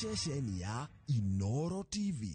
Ceceni ya Inoro TV.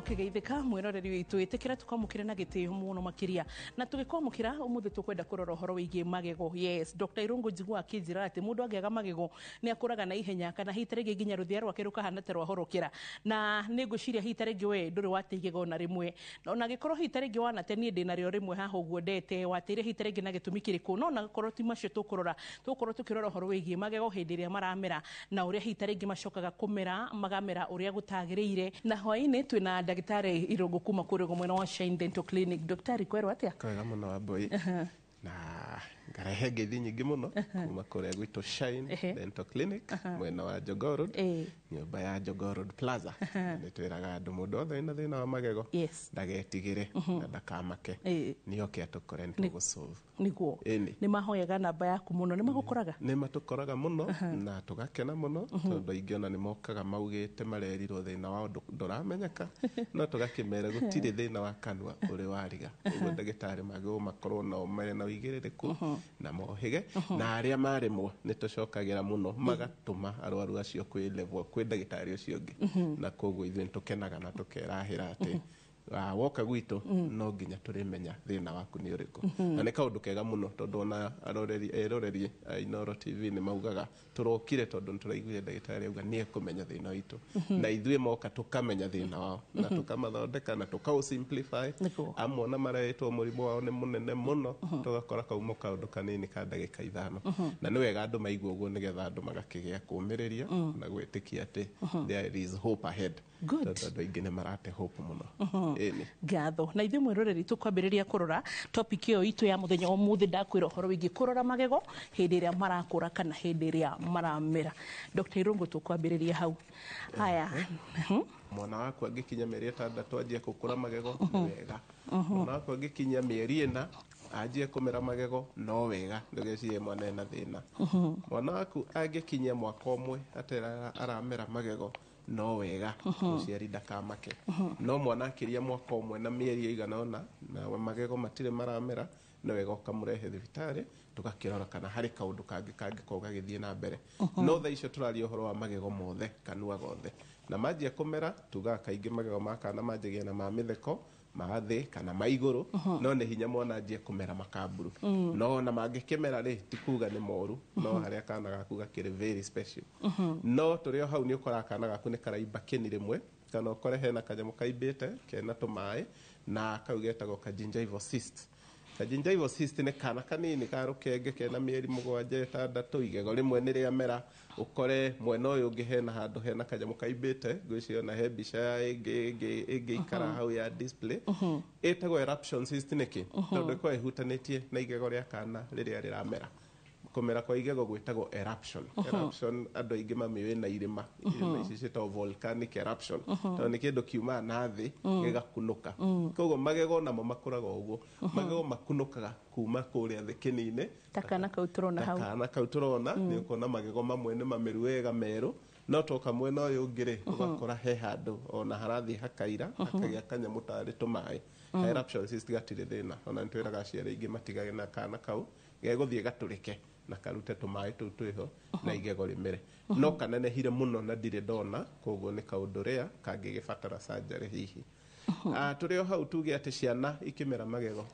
Ũkĩgeithĩka mwĩroreri witũ, ĩtĩkĩra tũkwamũkĩre na gĩtĩo mũno makĩria. Na tũgĩkwamũkĩra ũmũthĩ tũkwenda kũrora ũhoro wĩgiĩ magego. Yes, Dr. Irũngũ njigua akĩnjĩra atĩ mũndũ angĩaga magego nĩ akũraga na ihenya, kana hihi ta rĩngĩ nginya rũthĩa rwake rũkahana ta rwahorokera. Na nĩ ngwĩciria hihi ta rĩngĩ we ndũrĩ wate igego na rĩmwe, ona angĩkorwo hihi ta rĩngĩ wanate, niĩ ndĩnarĩo rĩmwe haha ũguo ndete, wateire hihi ta rĩngĩ na gĩtũmi kĩrĩkũ? No onakorwo ti macio tũkũrora, tũgũkorwo tũkĩrora ũhoro wĩgiĩ magego hĩndĩ ĩrĩa maramera na ũrĩa hihi ta rĩngĩ macokaga kũmera magamera ũrĩa gũtagĩrĩire. Na hwaĩ-inĩ twĩna ndagĩtarĩ Irũngũ kuma kũrĩa ũguo mwena wa Shine Dental Clinic. Daktari, kwerwo atĩa? Kwega mũno, Wambui, na ngarehe ngeithi nyingĩ mũno kuma kũrĩa gwitũ Shine Dental Clinic, mwena wa Jogoo Road, nyũmba ya Jogoo Road Plaza. Nĩ twĩraga andũ mũndũ wothe wĩna thĩna wa magego ndagetigĩre na ndakamake, nĩ oke atũkore, nĩ tũgũsolve. Nĩguo. Ĩni. Nĩ mahoyaga namba yaku mũno, nĩ magũkoraga? Nĩ matũkoraga mũno na tũgakena mũno, tondũ aingĩ ona nĩ mokaga maugĩte marerirwo thĩna wao ndũramenyeka, no tũgakĩmera gũtirĩ thĩna wa kanua ũrĩ wariga. Ũguo ndagĩtarĩ magĩrĩirwo makorwo nao mena ũigĩrĩrĩku na mohĩge, na arĩa maremwo nĩ tũcokagĩra mũno magatũma arwaru acio kwĩ level kwĩ ndagĩtarĩ ũcio ũngĩ. Na koguo ithuĩ nĩ tũkenaga na tũkerahĩra atĩ woka gwitũ no nginya tũrĩmenya thĩna waku nĩ ũrĩkũ. Na nĩ kaũndũ kega mũno, tondũ ona aroreri eroreri a Inoro TV nĩ maugaga tũrokire tondũ nĩ tũraiguire ndagĩtarĩ auga nĩ ekũmenya thĩna witũ, na ithuĩ moka tũkamenya thĩna wao na tũkamathondeka na tũkaũ simplify. Amwe ona marehetwo mũrimũ wao nĩ mũnene mũno, tũgakora kauma kaũndũ kanini ka ndagĩka 5. Na nĩ wega andũ maigue ũguo, nĩgetha andũ magakĩgĩa kũmĩrĩria na gwĩtĩkia atĩ there is hope ahead. Tondũ andũ aingĩ nĩ marate hope mũno. Ĩni. Ngatho. Na ithuĩ mwĩroreri tũkwambĩrĩria kũrora topic ĩyo itũ ya mũthenya wa ũmũthĩ. Ndakwĩra ũhoro wĩgiĩ kũrora magego hĩndĩ ĩrĩa marakũra kana hĩndĩ ĩrĩa maramera. Dr. Irũngũ, tũkwambĩrĩria hau. Haya. Mwana waku angĩkinya mĩeri 6 anjie gũkũra magego, nĩ wega. Mwana waku angĩkinya mĩeri 4 anjie kũmera magego, no wega, ndũgecirie mwana ena thĩna. Mwana waku angĩkinyia mwaka 1 atera aramera magego, no wega, mũciari ndakamake. No mwana akĩria mwaka 1 na mĩeri ĩigana ũna na magego matirĩ maramera, nĩ wega ũkamũrehe thibitarĩ tũgakĩrora kana harĩ kaũndũ kangĩ kangĩkorwo gagĩthiĩ na mbere. No thaa icio tũraria ũhoro wa magego mothe, kanua gothe. Na manjia kũmera, tugaga kaingĩ magego ma kana manjagia na ma mĩtheko, ma thĩ kana ma igũrũ, no nĩ hinya mwana anjie kũmera makamburu. No ona mangĩkĩmera rĩ, ti kuga nĩ moru, no harĩa kana gaku gakĩrĩ very special. No tũrĩ o hau nĩ ũkoraga kana gaku nĩ karaimba kĩni rĩmwe, kana ũkore hena kanyamũ kaimbĩte kena tũmaĩ, na kau getagwo ka gingival cyst. Ka gingival cyst nĩ kana kanini ka rũkenge kena mĩeri 7, 6, igego rĩmwe nĩ rĩamera, ũkore mwena ũyũ ũngĩ hena handũ hena kanyamũ kaimbĩte. Ngwĩciria ona he mbica ĩngĩikara hau ya display. Ĩtagwo eruption cyst nĩkĩ? Tondũ ĩkoragwo ĩhutanĩtie na igego rĩa kana rĩrĩa rĩramera. Kũmera kwa igego gwĩtagwo eruption. Eruption andũ aingĩ mamĩũĩ na irĩma, irĩma ici ciĩtagwo volcanic eruption, tondũ nĩ kĩndũ kiumaga na thĩ gĩgakunũka. Koguo magego namo makũraga ũguo, magego makunũkaga kuma kũrĩa thĩ kĩni-inĩ. Ta kana kau tũrona hau. Ta kana kau tũrona, nĩ ũkuona magego mamwe nĩ mameru wega merũ, no toka mwena ũyũ ũngĩ rĩ, ũgakora he handũ ona harathiĩ hakaira, hakagĩa kanyamũ tarĩ tũmaĩ. Eruption cyst gatirĩ thĩna, ona nĩ twĩraga aciari aingĩ matigage na kana kau, gegũthiĩ gatũrĩke na karute tũmaĩ tũu twĩho na igego rĩmere. No kanenehire mũno na ndirĩ ndona, koguo nĩ kaũndũ rĩa kangĩgĩbatara surgery hihi. Tũrĩ o hau tuge atĩ ciana ikĩmera magego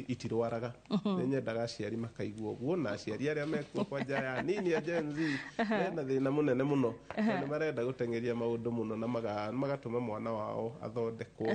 itirwaraga. Nĩ nyendaga aciari makaigua ũguo, na aciari arĩa mekuo kwanja ya nini ya Gen Z mena thĩna mũnene mũno, tondũ nĩ marenda gũteng'eria maũndũ mũno na magatũma mwana wao athondekwo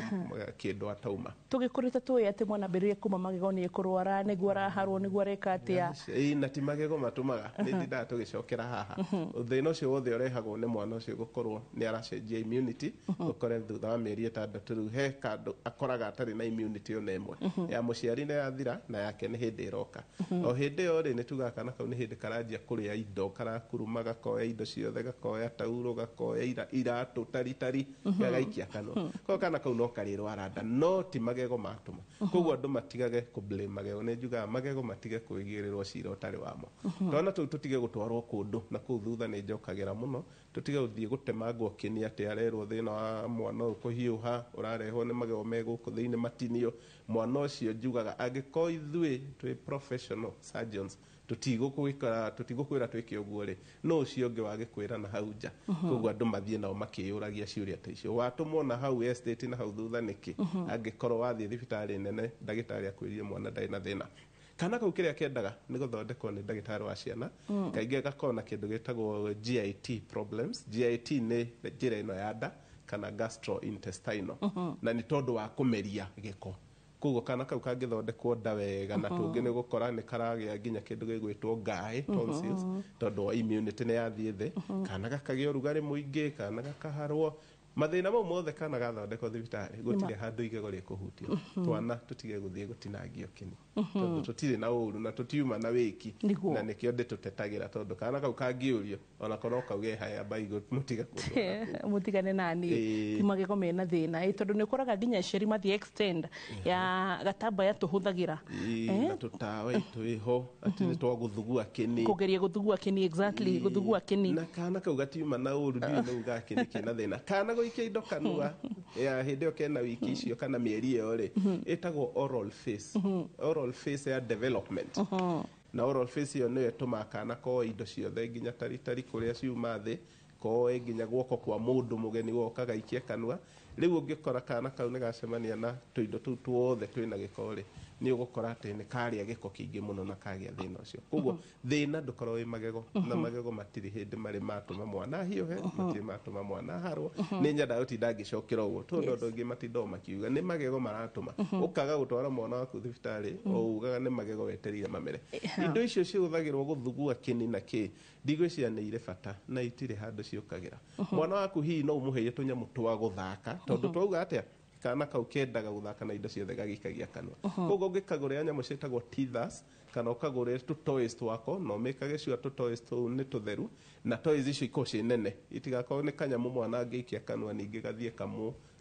kĩndũ atauma. Tũgĩkũrĩte tũĩ atĩ mwana ambĩrĩria kuma magego nĩ ekũrwara, nĩguo araharwo, nĩguo areka atĩa. Ĩĩ, na ti magego matũmaga, nĩ ndindaga tũgĩcokera haha. Thĩna ũcio wothe ũrehagwo nĩ mwana ũcio gũkorwo nĩ aracenjia immunity, ũkore thutha wa mĩeri 6 rĩu he kandũ akoraga atarĩ na immunity ona ĩmwe ya mũciari nĩ yathira na yake nĩ hĩndĩ ĩroka. O hĩndĩ ĩyo rĩ, nĩ tugaga kana kau nĩ hĩndĩ karanjia kũrĩa indo, karakuruma, gakoya indo ciothe, gakoya tauro, gakoya iratũ taritari, gagaikia kanua. Koguo kana kau no karĩrwara nda, no ti magego matũma. Koguo andũ matigage kũ blame magego. Nĩ njugaga magego matige kwĩgĩrĩrwo cira ũtarĩ wamo. Twana tũu tũtige gũtwarwo kũndũ na kũu thutha nĩ njokagĩra mũno, tũtige gũthiĩ gũtemangwo kĩni atĩ arerwo thĩna wa mwana ũyũ kũhiũha ũrarehwo nĩ magego me gũkũ thĩinĩ matinio. Mwana ũcio njugaga angĩkorwo ithuĩ twĩ professional surgeons tũtigũkwĩra twĩke ũguo rĩ, no ũcio ũngĩ wagĩkwĩra na hau nja. Koguo andũ mathiĩ nao makĩyũragia ciũria ta icio, watũmwo na hau estate na hau thutha nĩkĩ? Angĩkorwo wathiĩ thibitarĩ nene ndagĩtarĩ akwĩrire mwana ndarĩ na thĩna. Kana kau kĩrĩa kendaga nĩ gũthondekwo nĩ ndagĩtarĩ wa ciana. Kaingĩ gakoragwo na kĩndũ gĩtagwo GIT problems. GIT nĩ njĩra ĩno ya nda kana gastrointestinal, na nĩ tondũ wa kũmeria gĩko. Koguo kana kau kangĩthondekwo nda wega, na tũngĩ nĩ gũkora nĩ karagĩa nginya kĩndũ gĩgwĩtwo ngaĩ, tonsils, tondũ wa immunity nĩ yathiĩ thĩ, kana gakagĩa ũrugarĩ mũingĩ, kana gakaharwo, mathĩna mau mothe kana gathondekwo thibitarĩ gũtirĩ handũ igego rĩkũhutio. Twana tũtige gũthiĩ gũtinangio kĩni tondũ tũtirĩ na ũru na tũtiuma na wĩki. Nĩguo. Na nĩkĩo ndĩtũtetagĩra, tondũ kana kau kangĩũrio onako no kauge haya mbaigũ, mũtige kũndwara kũu. Mutigane nani. Ĩĩ. Ti magego mena thĩna. Ĩ, tondũ nĩ ũkoraga nginya aciari mathiĩ extend ya gatambaya tũhũthagĩra. Ĩĩ, na tũtawa twĩho atĩ nĩ twagũthugua kĩni. Kũgeria gũthugua kĩni, exactly, gũthugua kĩni. Na kana kau gatiuma na ũru, ndiũĩ nĩ uga kĩni kĩna thĩna. Kana gũikia indo kanua ya hĩndĩ ĩyo kena wiki icio kana mĩeri ĩyo rĩ, ĩtagwo oral phase, oral phase ya development. Na oral phase ĩyo nĩyo ĩtũmaga kana koe indo ciothe, nginya taritari kũrĩa ciuma thĩ, koe nginya guoko kwa mũndũ mũgeni woka gaikie kanua. Rĩu ũngĩkora kana kau nĩ gacemania na tũindo tũu tuothe twĩna gĩko rĩ, nĩ ũgũkora atĩ nĩ karĩa gĩko kĩingĩ mũno na kagĩa thĩna ũcio. Koguo thĩna ndũkorwo wĩ magego, na magego matirĩ hĩndĩ marĩ matũma mwana ahiũhe, matirĩ matũma mwana aharwo. Nĩ nyendaga gũtinda ngĩcokera ũguo tondũ andũ aingĩ matindaga makiuga nĩ magego maratũma. Ũkaga gũtwara mwana waku thibitarĩ o ugaga nĩ magego wetereire mamere. Indo icio cihũthagĩrwo gũthugua kĩni na kĩ, ndigwĩciria nĩ irĩ bata na itirĩ handũ ciũkagĩra. Mwana waku hihi no ũmũheire tũnyamũ twa gũthaka, tondũ twauga atĩa, kana kau kendaga gũthaka na indo ciothe gagĩikagia kanua. Koguo ũngĩkagũrĩra nyamũ ciĩtagwo teethers kana ũkagũrĩra tũ toys twako, na ũmĩkage sure tũ toys tũu nĩ tũtheru, na toys icio ikorwo ciĩ nene, itigakorwo nĩ kanyamũ mwana angĩikia kanua ningĩ gathiĩ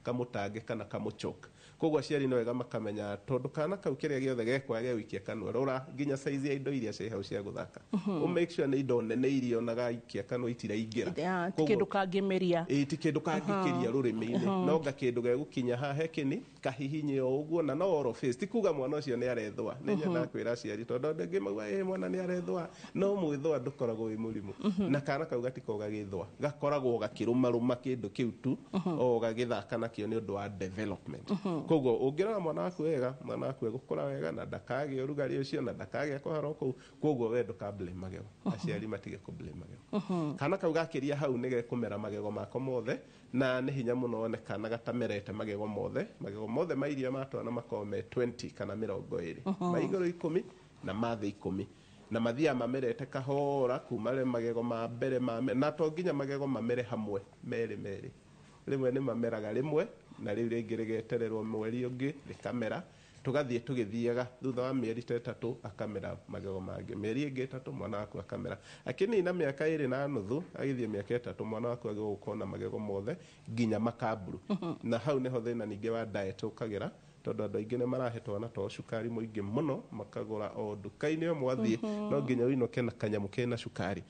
kamũtange kana kamũchoke. Koguo aciari nĩ wega makamenya, tondũ kana kau kĩrĩa gĩothe gekwoya gegũikia kanua, rora nginya size ya indo iria ciĩ hau cia gũthaka, ũ make sure nĩ indo nene iria ona gaikia kanua itiraingĩra. Ya, ti kĩndũ kangĩmeria. Ĩĩ, ti kĩndũ kangĩkĩria rũrĩmĩ-inĩ, no nga kĩndũ gegũkinya haha kĩni kahihinye o ũguo, na no oral phase. Ti kuga mwana ũcio nĩ arethũa. Nĩ nyendaga kwĩra aciari, tondũ andũ aingĩ mauga ĩ mwana nĩ arethũa, no mwĩthũa ndũkoragwo wĩ mũrimũ, na kana kau gatikoragwo gagĩthũa, gakoragwo gakĩrũmarũma kĩndũ kĩu tu o gagĩthaka nakĩo nĩ ũndũ wa development. Koguo ũngĩrora mwana waku wega, mwana waku egũkũra wega na ndakagĩa ũrugarĩ ũcio na ndakagĩa kũharwo kũu. Koguo we ndũka blame magego, aciari matige kũ blame magego. Kana kau gakĩria hau nĩ gekũmera magego mako mothe, na nĩ hinya mũno one kana gatamerete magego mothe. Magego mothe ma iria ma twana makoragwo me 20 kana 20, ma igũrũ 10 na ma thĩ 10, na mathiaga mamerete kahora kuma rĩ magego ma mbere na to nginya magego mamere hamwe merĩ merĩ, rĩmwe nĩ mameraga rĩmwe na rĩu rĩngĩ rĩgetererwo mweri ũngĩ rĩkamera, tũgathiĩ tũgĩthiaga thutha wa mĩeri ta 3 akamera magego mangĩ, mĩeri ĩngĩ 3 mwana waku akamera. Akĩnina mĩaka 2.5 agĩthiĩ mĩaka 3, mwana waku agĩrĩirwo gũkorwo na magego mothe nginya makamburu. Na hau nĩho thĩna ningĩ wa diet ũkagĩra, tondũ andũ aingĩ nĩ marahe twana twao cukari mũingĩ mũno, makagũra o nduka-inĩ o mwathiĩ, no nginya ũinũke na kanyamũ kena cukari.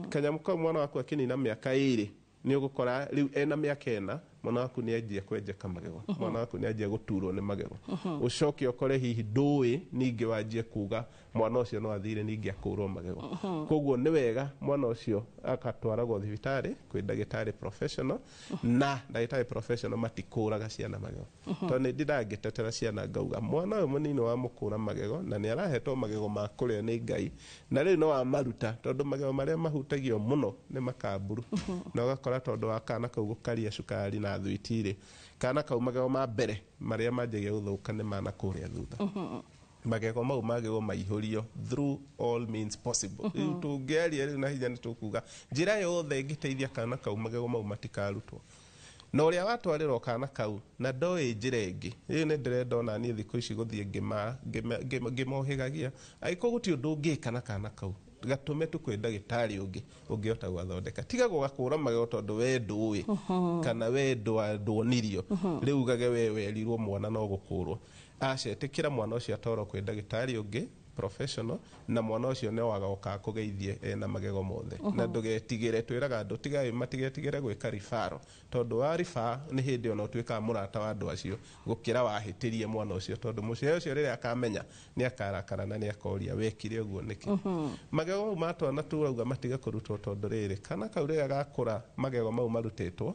Kanyamũ kau mwana waku akĩnina mĩaka 2 nĩ ũgũkora rĩu ena mĩaka 4, mwana waku nĩ anjia kwenjeka magego, mwana waku nĩ anjia gũturwo nĩ magego. Ũcoke ũkore hihi ndũĩ, ningĩ wanjie kuga mwana ũcio no athire ningĩ akũrwo magego. Koguo nĩ wega mwana ũcio agatwaragwo thibitarĩ kwĩ ndagĩtarĩ professional, na ndagĩtarĩ professional matikũraga ciana magego, tondũ nĩ ndingĩtetera ciana ngauga mwana ũyũ mũnini wamũkũra magego na nĩ arahetwo magego ma kũrĩa nĩ Ngai, na rĩu no wamaruta, tondũ magego marĩa mahutagio mũno nĩ makamburu. Na ũgakora tondũ wa kana kau gũkaria cukari na thwiti rĩ, kana kau magego ma mbere marĩa manjagia gũthũka nĩ mana kũrĩa thutha. Magego mau magĩrĩirwo maihũrio through all means possible. Rĩu tũngĩaria rĩu na hinya nĩ tũkuga njĩra yothe ĩngĩteithia kana kau magego mau matikarutwo. Na ũrĩa watwarĩrwo kana kau na ndoĩ njĩra ĩngĩ, rĩu nĩ ndĩrenda ona niĩ thikũ ici gũthiĩ ngĩmohĩgagia, angĩkorwo gũtirĩ ũndũ ũngĩka na kana kau, gatũme tu kwĩ ndagĩtarĩ ũngĩ ũngĩhota gũgathondeka, tiga gũgakũra magego tondũ we ndũĩ kana we nduonirio, rĩu ugage we werirwo mwana no gũkũrwo. Aca, ĩtĩkĩra mwana ũcio atwarwo kwĩ ndagĩtarĩ ũngĩ professional, na mwana ũcio nĩ wagoka kũgeithie ena magego mothe. Na ndũgetigĩre, twĩraga andũ tigai matigetigĩre gwĩka referral, tondũ wa refer nĩ hĩndĩ ona ũtuĩkaga mũrata wa andũ acio gũkĩra wahĩtĩrie mwana ũcio, tondũ mũciari ũcio rĩrĩa akamenya nĩ akarakara na nĩ akoria wekire ũguo nĩkĩ. Magego mau ma twana turauga matige kũrutwo, tondũ rĩrĩ, kana kau rĩrĩa gakũra magego mau marutĩtwo,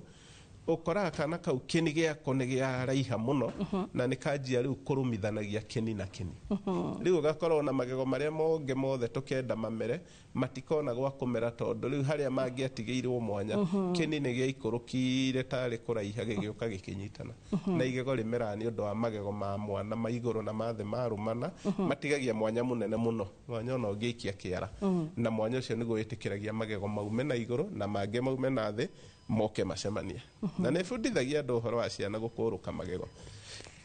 ũkoraga kana kau kĩni gĩako nĩ kĩaraiha mũno na nĩ kanjia rĩu kũrũmithanagia kĩni na kĩni. Rĩu ũgakorwo na magego marĩa mongĩ mothe tũkenda mamere matikona gwa kũmera, tondũ rĩu harĩa mangĩatigĩirwo mwanya kĩni nĩ gĩaikũrũkire tarĩ kũraiha gĩgĩũka gĩkĩnyitana. Na igego rĩmeraga nĩ ũndũ wa magego ma mwana ma igũrũ na ma thĩ marũmana, matigagia mwanya mũnene mũno, mwanya ona ũngĩikia kĩara, na mwanya ũcio nĩguo wĩtĩkĩragia magego maume na igũrũ na mangĩ maume na thĩ moke macemanie. Na nĩ bundithagia andũ ũhoro wa ciana gũkũrũka magego.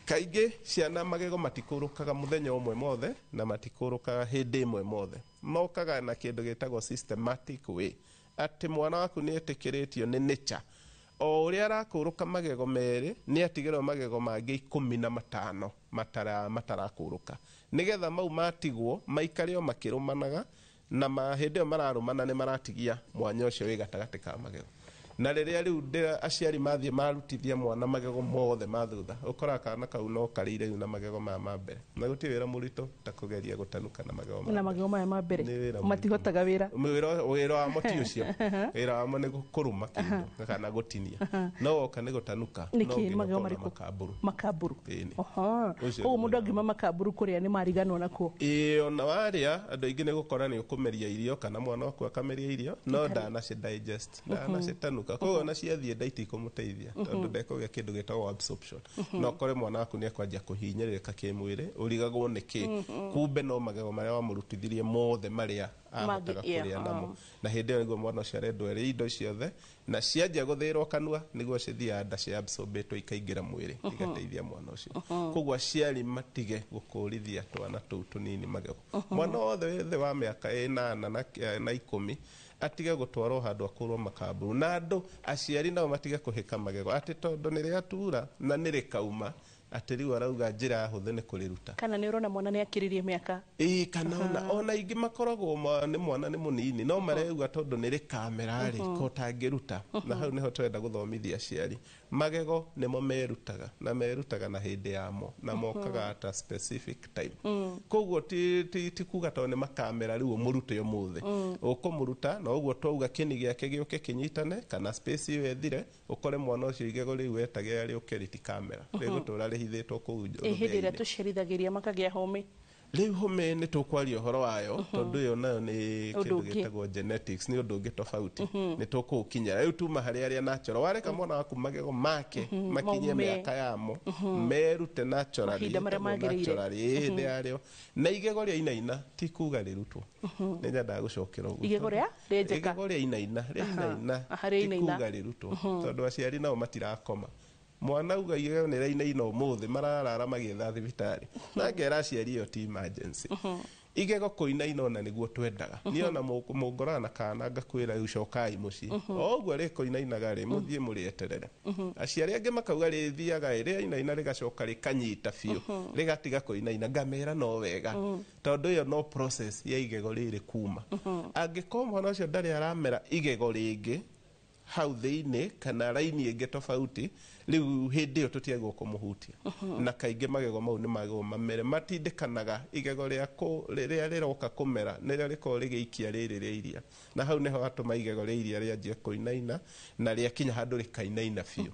Kaingĩ ciana magego matikũrũkaga mũthenya ũmwe mothe na matikũrũkaga hĩndĩ ĩmwe mothe, mokaga na kĩndũ gĩtagwo systematic way, atĩ mwana waku nĩ etĩkĩrĩtio nĩ nature, o ũrĩa arakũrũka magego merĩ nĩ atigĩrwo magego mangĩ 15 matarakũrũka, nĩgetha mau matigwo maikare o makĩrũmanaga, na hĩndĩ ĩyo mararũmana nĩ maratigia mwanya ũcio wĩ gatagatĩ ka magego. Na rĩrĩa rĩu aciari mathiĩ marutithia mwana magego mothe ma thutha, ũkoraga kana kau no karĩire rĩu na magego maya ma mbere, na gũtirĩ wĩra mũritũ ta kũgeria gũtanuka na magego na magego maya ma mbere matihotaga wĩra. Wĩra wamo ti ũcio, wĩra wamo nĩ kũrũma kĩndũ kana gũtinia, no woka nĩ gũtanuka. No nginya magego marĩkũ? Makamburu. Makamburu. Koguo mũndũ angiuma makamburu kũrĩa nĩ mariganwo nakuo. Ĩĩ, ona warĩa andũ aingĩ nĩ gũkora nĩ ũkũmeria irio kana mwana waku akameria irio, no ndanaci digest, ndanacitanuka, koguo ona ciathiĩ nda itikũmũteithia tondũ ndekũgĩa kĩndũ gĩtagwo absorption. No ũkore mwana waku nĩ ekwanjia kũhinyĩrĩrĩka kĩmwĩrĩ, ũrigagwo nĩkĩ, kumbe no magego marĩa wamũrutithirie mothe marĩa ahotaga kũrĩa namo. Na hĩndĩ ĩyo nĩguo mwana ũcio arendwo arĩe indo ciothe, na cianjia gũthĩĩrwo kanua nĩguo cithiaga nda cia absorbĩtwo ikaingĩra mwĩrĩ igateithia mwana ũcio. Koguo aciari matige gũkũrithia twana tũu tũnini magego. Mwana wothe wĩ thĩ wa mĩaka 8 na 10 atige gũtwarwo handũ akũrwo makamburu. Na andũ aciari nao matige kũhĩka magego atĩ tondũ nĩ rĩatura na nĩ rĩkauma, atĩ rĩu arauga njĩra hũthũ nĩ kũrĩruta. Kana nĩ ũrona mwana nĩ akĩrĩrie mĩaka. Ĩĩ, kana ona ingĩ makoragwo nĩ mwana nĩ mũnini, no mareuga tondũ nĩ rĩkamera rĩ ko tangĩruta. Na hau nĩho tũrenda gũthomithia aciari, magego nĩmo merutaga, na merutaga na hĩndĩ yamo, na mokaga at a specific time. Koguo ti kuga tondũ nĩ makamera rĩu ũmũrute ũmũthĩ, ũkũmũruta na ũguo twauga kĩni gĩake gĩũke kĩnyitane kana space ĩyo ĩthire, ũkore mwana ũcio igego rĩu wetagĩra rĩũke rĩtikamera, rĩgũtũra rĩhithĩtwo kũu. Hĩndĩ ĩrĩa tũciarithagĩria makagĩa hũmĩ. Rĩu hũmĩ nĩ tũkwaria ũhoro wayo, tondũ ĩyo nayo nĩ kĩndũ gĩtagwo genetics, nĩ ũndũ ũngĩ tofauti, nĩ tũkũũkinyĩra. Rĩu tuma harĩ arĩa natural, wareka mwana waku magego make makinye mĩaka yamo, merute naturally, hĩndĩ yarĩo. Na igego rĩa inaina ti kuga rĩrutwo, nĩ nyendaga gũcokera ũguo. Igego rĩa rĩenjeka, igego rĩa inaina, rĩa inaina ti kuga rĩrutwo, tondũ aciari nao matirakoma. Mwana auga igego nĩ rĩainaina ũmũthĩ, mararara magĩetha thibitarĩ, na ngera aciari ĩyo ti emergency. Igego kũinaina ona nĩguo twendaga. Niĩ ona mũngorana na kana ngakwĩra rĩu cokai mũciĩ, o ũguo rĩkũinainaga rĩ, mũthiĩ mũrĩeterere. Aciari angĩ makauga rĩthiaga rĩainaina rĩgacoka rĩkanyita biũ, rĩgatiga kũinaina, ngamera no wega, tondũ ĩyo no process ya igego rĩrĩ kuma. Angĩkorwo mwana ũcio ndarĩ aramera igego rĩngĩ hau thĩinĩ kana raini ĩngĩ tofauti, rĩu hĩndĩ ĩyo tũtiagĩrĩirwo kũmũhutia. Na kaingĩ magego mau nĩ magego mamere, matindĩkanaga igego rĩrĩa rĩroka kũmera nĩrĩo rĩkoragwo rĩgĩikia rĩrĩ rĩa iria, na hau nĩho hatũma igego rĩa iria rĩanjie kũinaina, na rĩakinya handũ rĩkainaina biũ.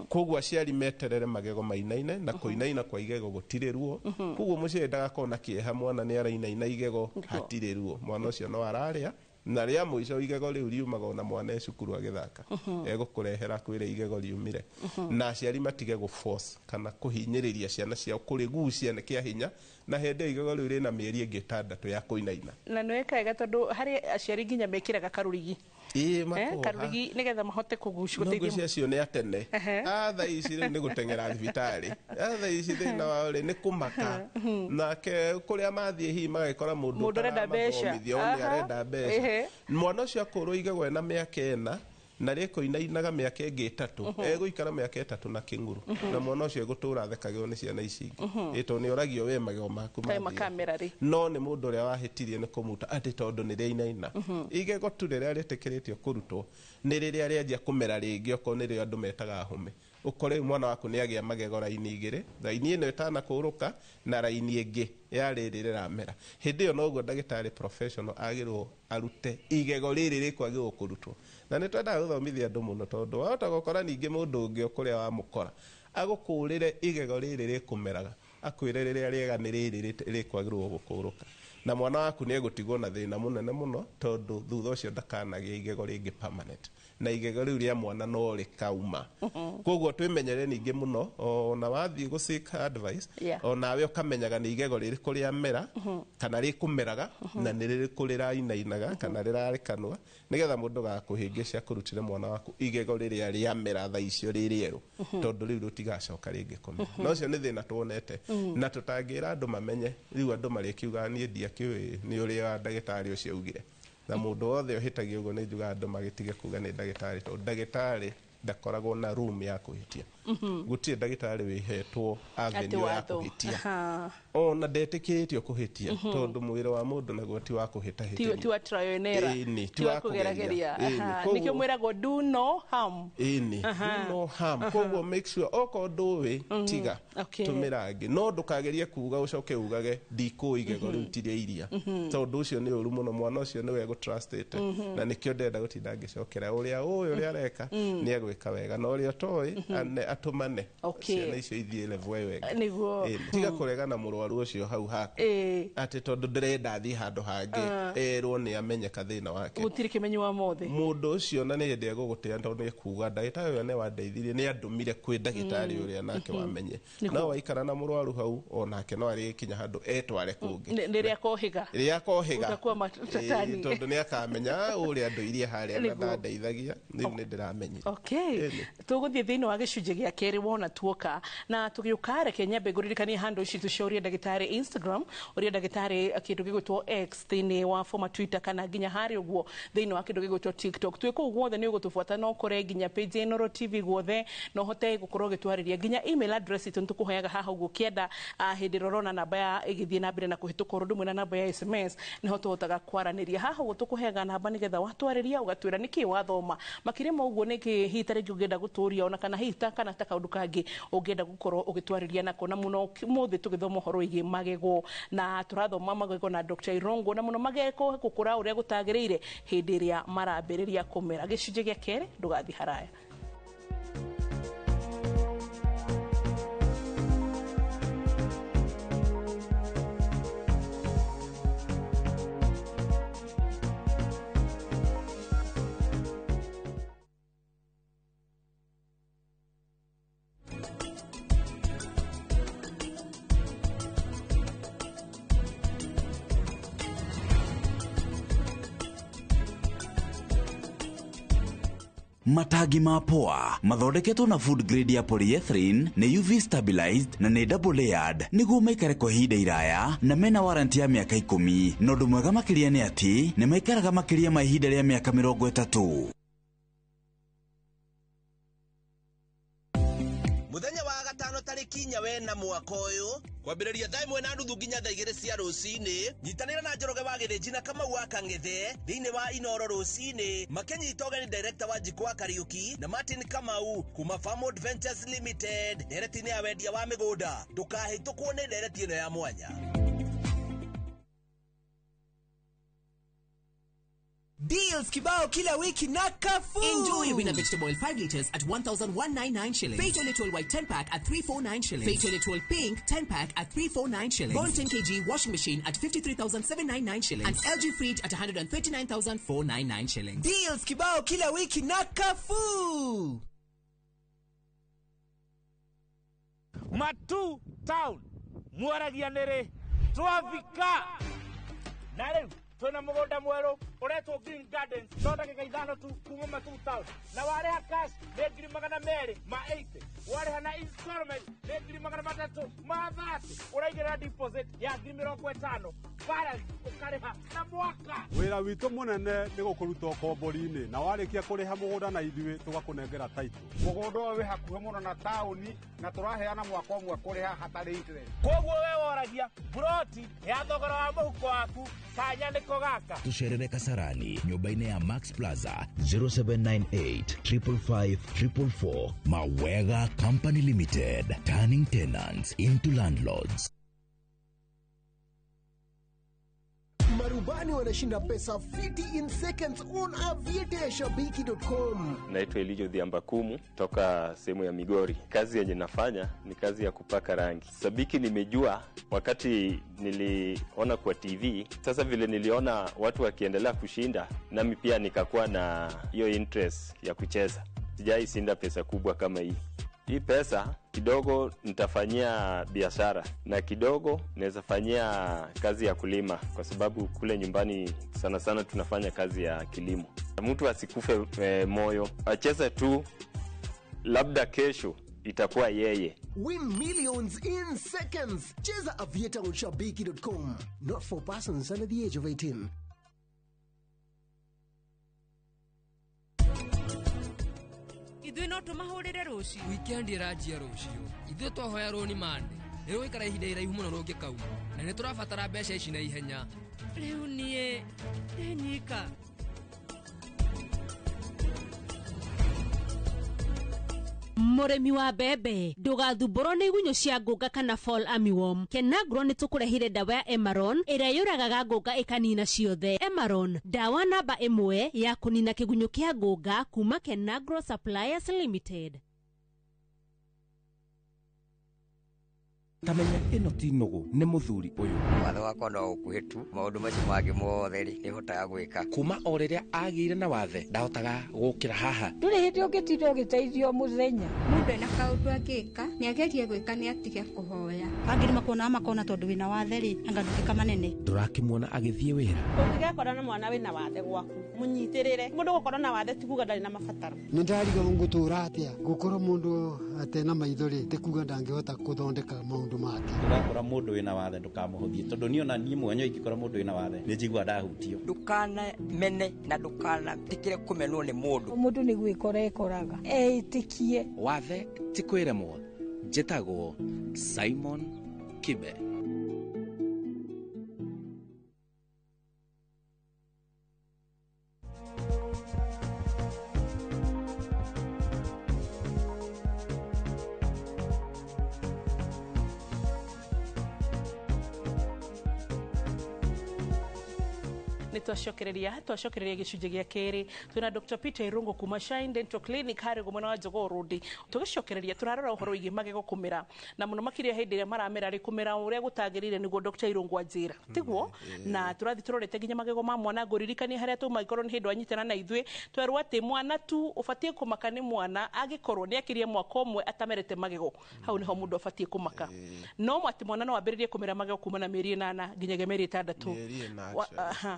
Koguo aciari meterere magego mainaine, na kũinaina kwa igego gũtirĩ ruo. Koguo mũciari ndagakorwo na kĩeha mwana nĩ arainaina igego, hatirĩ ruo, mwana ũcio no ararĩa Na rĩa mũico igego rĩu riumaga ona mwana e cukuru agĩthaka, egũkũrehera kwĩre igego riumire. Na aciari matige gũ force kana kũhinyĩrĩria ciana ciao kũrĩgucia nĩ kĩa hinya, na hĩndĩ ĩyo igego rĩu rĩna mĩeri ĩngĩ 6 ya kũinaina. Na nĩ weka wega tondũ harĩ aciari nginya mekĩraga karũrigi. Ĩĩ, makoha. Karũrigi nĩgetha mahote kũgucia No gũteithia. ngwĩciria acio nĩ atene. Thaa ici rĩu nĩ gũteng'era thibitarĩ. Thaa ici thĩna wao rĩ nĩ kũmaka. Nake kũrĩa mathiĩ hihi magagĩkora mũndũ Mũndũ ũrenda mbeca. ũtaramathomithia, o nĩ arenda mbeca. Mwana ũcio akũrwo igego ena mĩaka 4 na rĩkũinainaga mĩaka ĩngĩ 3, egũikara mĩaka 3 na kĩng'uru, na mwana ũcio egũtũra athekagĩrwo nĩ ciana ici ingĩ. Ĩ tondũ nĩ oragio we magego maku Kaĩ mathiĩ. makamera rĩ. No nĩ mũndũ ũrĩa wahĩtirie nĩ kũmuta atĩ tondũ nĩ rĩainaina. Igego tu rĩrĩa rĩtĩkĩrĩtio kũrutwo nĩ rĩrĩa rĩanjia kũmera rĩngĩ, okorwo nĩrĩo andũ metaga hũme. Ũkore rĩu mwana waku nĩ agĩa magego raini 2, raini ĩno ĩtanakũrũka na raini ĩngĩ ya rĩrĩ rĩramera. Hĩndĩ ĩyo noguo ndagĩtarĩ professional agĩrĩirwo arute igego rĩrĩ rĩkwagĩrĩirwo kũrutwo. Na nĩ twendaga gũthomithia andũ mũno tondũ wahota gũkora ningĩ mũndũ ũngĩ o kũrĩa wamũkora agũkũrĩre igego rĩrĩ rĩkũmeraga, akwĩre rĩrĩa rĩega nĩ rĩrĩ rĩkwagĩrĩirwo gũkũrũka, na mwana waku nĩ egũtigwo na thĩna mũnene mũno tondũ thutha ũcio ndakanagĩa igego rĩngĩ permanent, na igego rĩu rĩa mwana no rĩkauma. Koguo twĩmenyere ningĩ mũno ona wathiĩ gũ seek advice, onawe ũkamenyaga nĩ igego rĩrĩkũ rĩamera kana rĩkũmeraga, na nĩ rĩrĩkũ rĩrainainaga kana rĩrarĩ kanua, nĩgetha mũndũ gakũhĩngĩca kũrutĩre mwana waku igego rĩrĩa rĩamera thaa icio rĩ rĩerũ, tondũ rĩu rũtigacoka rĩngĩ kũmera. Na ũcio nĩ thĩna tuonete na tũtangĩra andũ mamenye. Rĩu andũ marĩkiugaga niĩ ndiakĩũĩ nĩ ũrĩa ndagĩtarĩ ũcio augire, na mũndũ wothe ũhĩtagia ũguo nĩ njugaga andũ magĩtige kuga nĩ ndagĩtarĩ, tondũ ndagĩtarĩ ndakoragwo na room ya kũhĩtia. Gũtirĩ ndagĩtarĩ wĩhetwo avenue ya kũhĩtia, ona ndetĩkĩrĩtio kũhĩtia, tondũ mwĩrĩ wa mũndũ naguo ti wa kũhĩtahĩtĩrio, ti wa trial and error, Ĩni, ti wa kũgerageria. Nĩkĩo mwĩragwo do no harm. Ĩni, do no harm. Koguo make sure okorwo ndũĩ tiga, tũmĩra angĩ, no ndũkagerie kuga ũcoke ugage ndikũĩ igego rĩu ti rĩa iria, tondũ ũcio nĩ ũru mũno. Mwana ũcio nĩwe egũtrustĩte, na nĩkĩo ndĩrenda gũtinda ngĩcokera ũrĩa ũĩ ũrĩa areka nĩ egwĩka wega, na ũrĩa ũtoĩ atũmane ciana icio ithiĩ level ĩyo ĩngĩ. Nĩguo. Tiga kũregana mũrwaru ũcio hau haku atĩ tondũ ndĩrenda athiĩ handũ hangĩ erwo nĩ amenyeka thĩna wake. Gũtirĩ kĩmenyi wa mothe. Mũndũ ũcio na nĩ hĩndĩ egũgũtĩa tondũ nĩ ekuga ndagĩtarĩ ũrĩa nĩ wandeithirie, nĩ andũmire kwĩ ndagĩtarĩ ũrĩa nake wamenye. No waikara na mũrwaru hau onake no arĩkinya handũ etware kũngĩ. Rĩrĩa akohĩga. Rĩrĩa akohĩga. Utakuwa matatani. Tondũ nĩ akamenya ũrĩa andũirie harĩa na ndandeithagia, rĩu nĩ ndĩramenyire. Tũgũthiĩ thĩinĩ wa gĩcunjĩ gĩa kerĩ wona tuoka, na tũgĩũka reke nyambe ngũririkanie handũ ici cia ũria ndagĩtarĩ Instagram, ũria ndagĩtarĩ kĩndũ gĩgwĩtwo X thĩinĩ wa former Twitter, kana nginya harĩa ũguo thĩinĩ wa kĩndũ gĩgwĩtwo TikTok. Twĩ kũu guothe nĩ ũgũtũbuata, no ũkore nginya page ya Inooro TV guothe, na ũhote gũkorwo ũgĩtwarĩria nginya email address itũ nĩtũkũheaga haha ũguo kĩenda. Hĩndĩ ĩrĩa ũrona namba ya ĩgĩthiĩ na mbere na kũhĩtũka ũndũ ũmwe na namba ya SMS, nĩho tũhotaga kwaranĩria. Haha ũguo tũkũheaga namba nĩgetha watwarĩria ũgatwĩra nĩkĩ wathoma makĩria ma ũguo, nĩkĩ hihi ta rĩngĩ ũngĩenda gũtũria, ona kana hihi ta kana ta kaũndũ kangĩ ũngĩenda gũkorwo ũgĩtwarĩria nako. Na mũno mũthĩ tũgĩthoma ũhoro wĩgiĩ magego, na tũrathoma magego na Dr. Irungu, na mũno magego gũkũra ũrĩa gũtagĩrĩire hĩndĩ ĩrĩa marambĩrĩria kũmera. Gĩcunjĩ gĩa kerĩ, ndũgathiĩ haraya. Matangi ma poa mathondeketwo na food grade ya polyethylene, nĩ UV stabilized na nĩ double layered nĩguo maikare kwa ihinda iraya, na mena warranty ya mĩaka 10. Na ũndũ mwega makĩria nĩ atĩ nĩ maikaraga makĩria ma ihinda rĩa mĩaka 30. Muthenya wa gatano tarĩki 4 wena mwaka ũyũ kwambĩrĩria thaa 1:30 nginya thaa 2 cia rũcinĩ, nyitanĩra na Njoroge wa Gĩthĩnji na Kamau wa Kang'ethe thĩinĩ wa Inooro rũcinĩ makĩnyita ũgeni director wa Njikũ wa Kariuki na Martin Kamau kuma Farmwood Ventures Limited ndereti-inĩ ya wendia wa mĩgũnda. Ndũkahĩtũkwo nĩ ndereti ĩno ya mwanya. Deals kibao kila wiki na Carrefour. Enjoy Winner vegetable oil 5 liters at 1,199 shillings. Fato Little White 10 pack at 349 shillings. Fato Little Pink 10 pack at 349 shillings. Bond 10 kg washing machine at 53,799 shillings. And LG fridge at 139,499 shillings. Deals kibao kila wiki na Carrefour. Matu Town mwaragia nĩrĩ twafika na rĩu twĩna mũgũnda mwerũ ũretwo Green Gardens no ndagĩka 5 tu kuma Matu Town na warĩha cash nĩ 280,000, warĩha na installment nĩ 330,000, ũraigĩrĩra deposit ya 50,000, balance ũkarĩha na mwaka. Wĩra witũ mũnene nĩ gũkũruta ũkombori-inĩ na warĩkia kũrĩha mũgũnda na ithuĩ tũgakũnengera title. Mũgũnda ũyũ wĩ hakuhĩ mũno na taũni na tũraheana mwaka ũmwe kũrĩha hatarĩ interest. Koguo we woragia buroti ya thogora wa mũhuko waku kanya nĩko gaka. Tucerere Kasarani nyũmba-inĩ ya Max Plaza 0798 555 444. Mawega Company Limited, turning tenants into landlords. Marubani wanashinda pesa fiti in seconds on aviateashabiki.com. Naitwa Elijo Dhiambakumu toka sehemu ya Migori. Kazi yenye nafanya ni kazi ya kupaka rangi. Sabiki nimejua wakati niliona kwa TV. Sasa vile niliona watu wakiendelea kushinda, nami pia nikakuwa na hiyo interest ya kucheza. Sijai shinda pesa kubwa kama hii. Hii pesa kidogo nitafanyia biashara na kidogo naweza fanyia kazi ya kulima, kwa sababu kule nyumbani sana sana tunafanya kazi ya kilimo. Mtu asikufe moyo, acheze tu, labda kesho itakuwa yeye. Win millions in seconds. Cheza Aviator on shabiki.com. Not for persons under the age of 18. Ithuĩ no tũmahũrĩre rũciũ. Weekend ĩranjia rũciũ. Ithuĩ twahoya rũni mande. Nĩ rũgũikara ihinda iraihu mũno rũngĩkauma na nĩ tũrabatara mbeca ici na ihenya. Rĩu niĩ ndĩ nyika. Mũrĩmi wa mbembe ndũgathumbũrwo nĩ igunyũ cia ngũnga kana fall armyworm. Kenagro nĩ tũkũrehire ndawa ya Emaron ĩrĩa yũragaga ngũnga ĩkanina ciothe. Emaron, ndawa namba 1 ya kũnina kĩgunyũ kĩa ngũnga kuma Kenagro Suppliers Limited. Tamenya ĩno ti nũgũ nĩ mũthuri ũyũ. Watho wakwa no ũkuhĩ tu, maũndũ macio mangĩ mothe rĩ nĩhotaga gwĩka. Kuma o rĩrĩa agĩire na wathe ndahotaga gũkĩra haha. Ndũrĩ hĩndĩ ũngĩtinda ũgĩteithio mũthenya. Mũndũ ena kaũndũ angĩka nĩagerie gwĩka nĩ atige kũhoya. Angĩ nĩ makuonaga makona tondũ wĩna wathe rĩ anga ndũkĩka manene. Ndũrakĩmuona agĩthiĩ wĩra. Ũngĩgekora na mwana wĩna wathe gwaku mũnyitĩrĩre. Mũndũ gũkorwo na wathe ti kuga ndarĩ na mabataro. Nĩ ndarigwo ngũtũra atĩa gũkorwo mũndũ atena maitho rĩ ti kuga ndangĩhota gũthondeka maũndũ make. Ndũgakora mũndũ wĩna wathe ndũkamũhũthie tondũ niĩ ona niĩ mwenyewe ingĩkora mũndũ wĩna wathe nĩ njiguaga ndahutio. Ndũkanamene na ndũkanetĩkĩre kũmenwo nĩ mũndũ. Mũndũ nĩ gwĩkora ekoraga eĩtĩkie. Wathe ti kwĩremwo. Njĩtagwo Simon Kibe. Twacokereria gĩcunjĩ gĩa kerĩ twĩna Dr. Peter Irungu kuma Shine Dental Clinic harĩ mwena wa Jogoo Road. Tũgĩcokereria tũrarora ũhoro wĩgiĩ magego kũmera na mũno makĩria hĩndĩ ĩrĩa maramera rĩ kũmera ũrĩa gũtagĩrĩire nĩguo Dr. Irungu anjĩra tiguo, na tũrathiĩ tũrorete nginya magego ma mwana. Ngũririkanie harĩa tuma ikorwo nĩ hĩndĩ wanyitana na ithuĩ twerwo atĩ mwana tu ũbatiĩ kũmaka nĩ mwana angĩkorwo nĩ akĩrie mwaka ũmwe atamerete magego, hau nĩho mũndũ abatiĩ kũmaka. No atĩ mwana no ambĩrĩrie kũmera magego kuma na mĩeri 8 nginyagia mĩeri 6,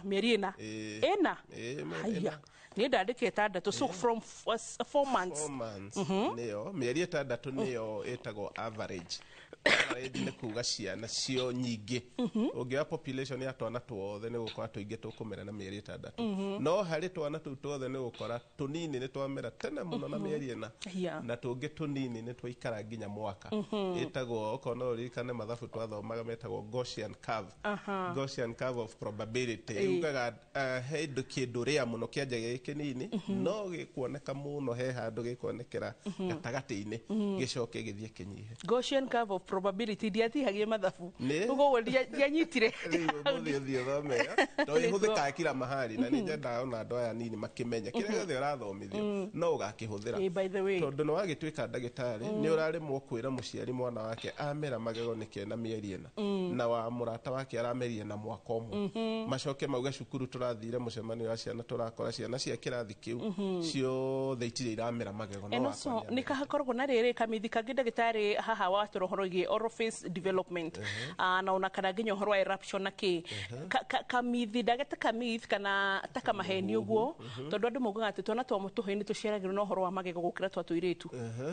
mĩeri 4 ĩna haya nĩ ndandĩke 6, so from 4 months. 4 months nĩyo mĩeri 6 nĩyo ĩtagwo average. Average nĩ kuga ciana cio nyingĩ. Ũngĩoya population ya twana tuothe nĩ gũkora tũingĩ tũkũmera na mĩeri 6, no harĩ twana tũu tuothe nĩ gũkora tũnini nĩ twamera tene mũno na mĩeri 4 na tũngĩ tũnini nĩ twaikara nginya mwaka. Ĩtagwo okorwo no ũririkane mathabu twathomaga metagwo Gaussian curve. Gaussian curve of probability yugaga he kĩndũ rĩa mũno kĩanjagia gĩ kĩnini no gĩkuoneka mũno he handũ gĩkuonekera gatagatĩ-inĩ gĩcoke gĩthiĩ kĩnyihe. Gaussian curve of Probability ndiatihagie mathabu. Nĩ. Koguo ndianyitire. Rĩu ũmũthĩ ũthiĩ ũthome ĩyo, tondũ ĩhũthĩkaga kila mahali, na nĩ nyendaga ona andũ aya anini makĩmenye kĩrĩa gĩothe ũrathomithio no ũgakĩhũthĩra. Ĩ, by the way. Tondũ nĩ wagĩtuĩka ndagĩtarĩ, nĩ ũraremwo kwĩra mũciari mwana wake amera magego nĩ kena mĩeri 4, na wa mũrata wake aramerie na mwaka ũmwe. Macoke mauge cukuru tũrathire mũcemanio wa ciana, tũrakora ciana cia kĩrathi kĩu ciothe itirĩ iramera magego, no Eno wakwa so nĩ nĩ kahakoragwo na rĩrĩ kamithi kangĩ, ndagĩtarĩ, haha watũra ũhoro wĩgiĩ oral face development. Ah, na ona kana nginya ũhoro wa eruption na kĩ. Kamithi ndageta kamith kana ta kamaheni ũguo, tondũ andũ maugaga atĩ twana twa tũhĩĩ nĩ tũciaragĩrwo na ũhoro wa magego gũkĩra twa tũirĩtu.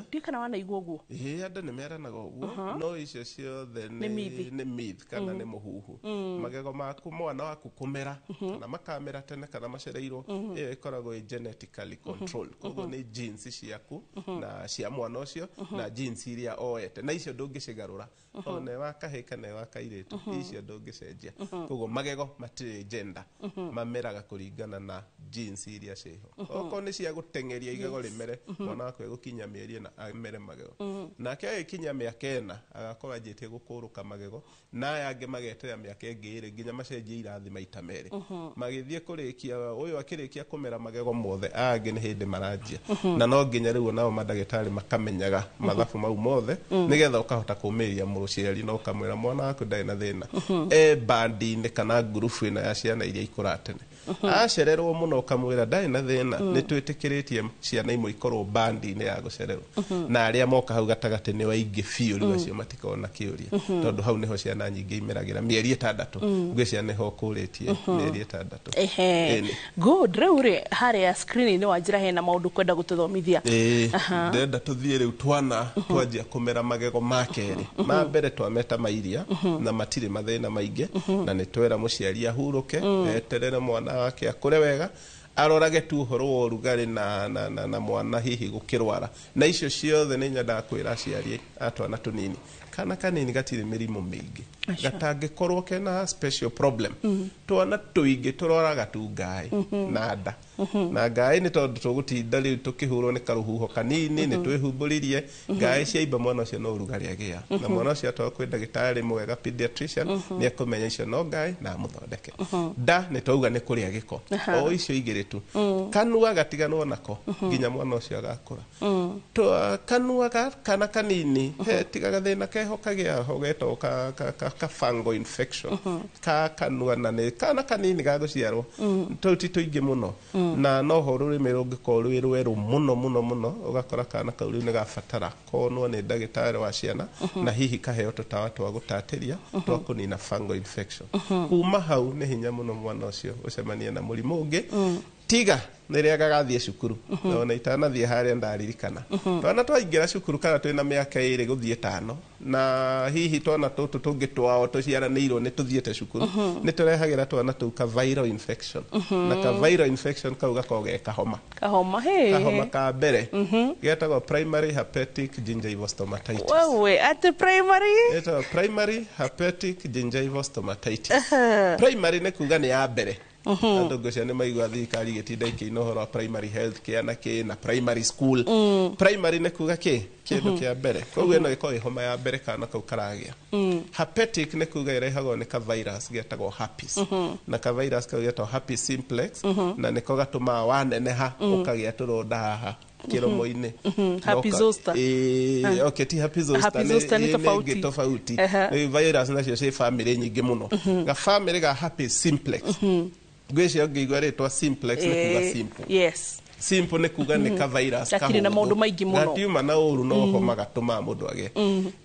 Ndiũĩ kana wanaigua ũguo. Ĩĩ, andũ nĩ meranaga ũguo, no icio ciothe Nĩ myth. Nĩ myth kana nĩ mũhuhu. Magego maku, mwana waku kũmera kana makamera tene kana macereirwo, ĩyo ĩkoragwo ĩ genetically controlled. Koguo nĩ genes ciaku na cia mwana ũcio na genes iria oete, na icio ndũngĩcigarũra, ona wa kahĩĩ kana wa kairĩtu, icio ndũngĩcenjia. Koguo magego matirĩ gender, mameraga kũringana na genes iria ciĩho. Okorwo nĩ cia gũteng'eria igego rĩmere, mwana waku egũkinya mĩeri 4 amere magego, nake agĩkinya mĩaka 4 agakorwo anjĩtie gũkũrũka magego, na aya angĩ mageterera mĩaka ĩngĩ 2 nginya macenjie irathi maita merĩ, magĩthiĩ kũrĩkia, ũyũ akĩrĩkia kũmera magego mothe, aya angĩ nĩ hĩndĩ maranjia. Na no nginya rĩu onao mandagĩtarĩ makamenyaga mathabu mau mothe, nĩgetha ũkahota kũmĩrĩria mũciari na ũkamwĩra mwana waku ndarĩ na thĩna, e bandi-inĩ kana ngurubu ĩno ya ciana iria ikũraga tene. Acererwo mũno, ũkamwĩra ndarĩ na thĩna, nĩ twĩtĩkĩrĩtie ciana imwe ikorwo bandi-inĩ ya gũcererwo, na arĩa moka hau gatagatĩ nĩ waingĩ biũ. Rĩu acio matikorwo na kĩũria, tondũ hau nĩho ciana nyingĩ imeragĩra mĩeri 6. Ngwĩciria nĩho ũkũrĩtie mĩeri 6. Ehe. Ĩni. Good. Rĩu rĩ, harĩa screen-inĩ wa njĩra hena maũndũ kwenda gũtũthomithia. Ĩĩ, ndĩrenda tũthiĩ rĩu twana twanjia kũmera magego ma kerĩ. Ma mbere twameta mairia na matirĩ mathĩna maingĩ, na nĩ twera mũciari ahurũke, eterere mwana wake akũre wega, arorage tu ũhoro wa ũrugarĩ na mwana hihi gũkĩrwara na icio ciothe. Nĩ nyendaga kwĩra aciari a twana tũnini, kana kanini gatirĩ mĩrimũ mĩingĩ gatangĩkorwo kena special problem. Twana tũingĩ tũroraga tu ngaĩ na nda, na ngaĩ nĩ tondũ tũgũtinda rĩu tũkĩhũrwo nĩ karũhuho kanini, nĩ twĩhumbũririe ngaĩ ciaimba, mwana ũcio no ũrugarĩ agĩa. Na mwana ũcio atwarwo kwĩ ndagĩtarĩ mwega pediatrician, nĩ ekũmenya icio no ngaĩ na amũthondeke. Nda nĩ twauga nĩ kũrĩa gĩko, o icio igĩrĩ tu. Kanua gatiganwo nako nginya mwana ũcio agakũra. Kanua kana kanini he tiga gathĩna keho kagĩa ho getagwo ka fungal infection ka kanua, na nĩ kana kanini ga gũciarwo. Tũu ti tũingĩ mũno, na noho rũrĩmĩ rũngĩkorwo rwĩ rwerũ mũno mũno mũno, ũgakora kana kau rĩu nĩ gabatara konwo nĩ ndagĩtarĩ wa ciana, na hihi kaheo tũtawa twa gũtatĩria twa kũnina fungal infection. Kuma hau nĩ hinya mũno mwana ũcio ũcemanie na mũrimũ ũngĩ, tiga rĩrĩa gagathiĩ cukuru. Na ona itanathiĩ harĩa, ndaririkana twana twaingĩra cukuru kana twĩna mĩaka 2 gũthiĩ 5, na hihi twana tũtũ tũngĩ twao tũciaranĩirwo nĩ tũthiĩte cukuru, nĩ tũrehagĩra twana tũu ka viral infection, na ka viral infection kau gakoragwo ge kahoma. Kahoma he. Kahoma ka mbere getagwo primary herpetic gingivostomatitis. Wewe, ati primary? Getagwo primary herpetic gingivostomatitis. Primary nĩ kuga nĩ ya mbere. Andũ ngũcia nĩ maigua thirikari ĩgĩtinda ĩkĩina ũhoro wa primary health care na kĩ na primary school. Primary nĩ kuga kĩ kĩndũ kĩa mbere, koguo ĩno ĩkoragwo ĩ homa ya mbere kana kau karagĩa. Herpetic nĩ kuga ĩrehagwo nĩ ka virus getagwo herpes, na ka virus kau getagwo herpes simplex, na nĩko gatũmaga waneneha ũkagĩa tũronda haha kĩromo-inĩ. Herpes zoster. Ĩĩ, okay, ti herpes zoster. Herpes zoster nĩ ĩĩ, tofauti. Ĩngĩ tofauti. Ehe. Rĩu virus nacio ciĩ famĩlĩ nyingĩ mũno. Ga famĩlĩ ga herpes simplex, ngwĩciria ũngĩigua rĩtwa simplex nĩ kuga simple. Simple nĩ kuga nĩ ka virus Gatirĩ na kahũthũ. maũndũ maingĩ mũno. Gatiuma na ũru, no homa gatũmaga mũndũ agĩe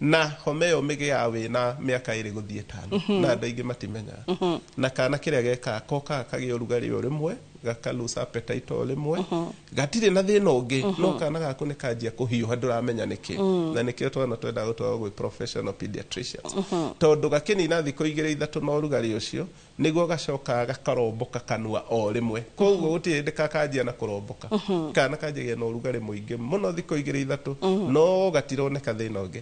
na homa ĩyo mĩgĩaga wĩna mĩaka 2 gũthiĩ 5, na andũ aingĩ matimenyaga. Na kana kĩrĩa gekaga kokaga kagĩa ũrugarĩ o rĩmwe, gaka lose appetite o rĩmwe, gatirĩ na thĩna ũngĩ, no kana gaku nĩ kanjia kũhiũha, ndũramenya nĩkĩ. Na nĩkĩo twana twendaga gũtwarwo gwĩ professional pediatricians, tondũ gakĩnina thikũ 2 3 na ũrugarĩ ũcio, nĩguo gacokaga gakaromboka kanua o rĩmwe. Koguo gũtirĩ hĩndĩ kakanjia na kũromboka. Kana kanjagia na ũrugarĩ mũingĩ mũno thikũ 2 3, no gatironeka thĩna ũngĩ.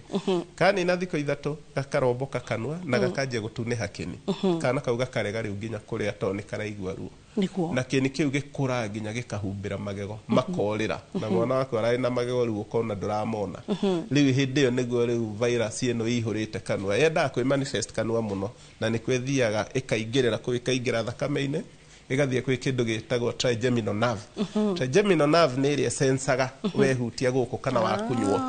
Kanina thikũ 3, gakaromboka kanua na gakanjia gũtunĩha kĩni. Kana kau gakarega rĩu nginya kũrĩa, tondũ nĩ karaigua ruo. Nĩguo. Na kĩni kĩu gĩkũraga nginya gĩkahumbĩra magego makorĩra, na mwana waku ararĩ na magego rĩu ũkona ndũramona. Rĩu hĩndĩ ĩyo nĩguo rĩu virus ĩno ĩihũrĩte kanua, yendaga kwĩ manifest kanua mũno, na nĩkuo ĩthiaga ĩkaingĩrĩra kũu, ĩkaingĩra thakame-inĩ, ĩgathiĩ kwĩ kĩndũ gĩtagwo trigeminal nerve. Trigeminal nerve nĩ ĩrĩa ĩsensaga wehutia gũkũ kana wakunywo.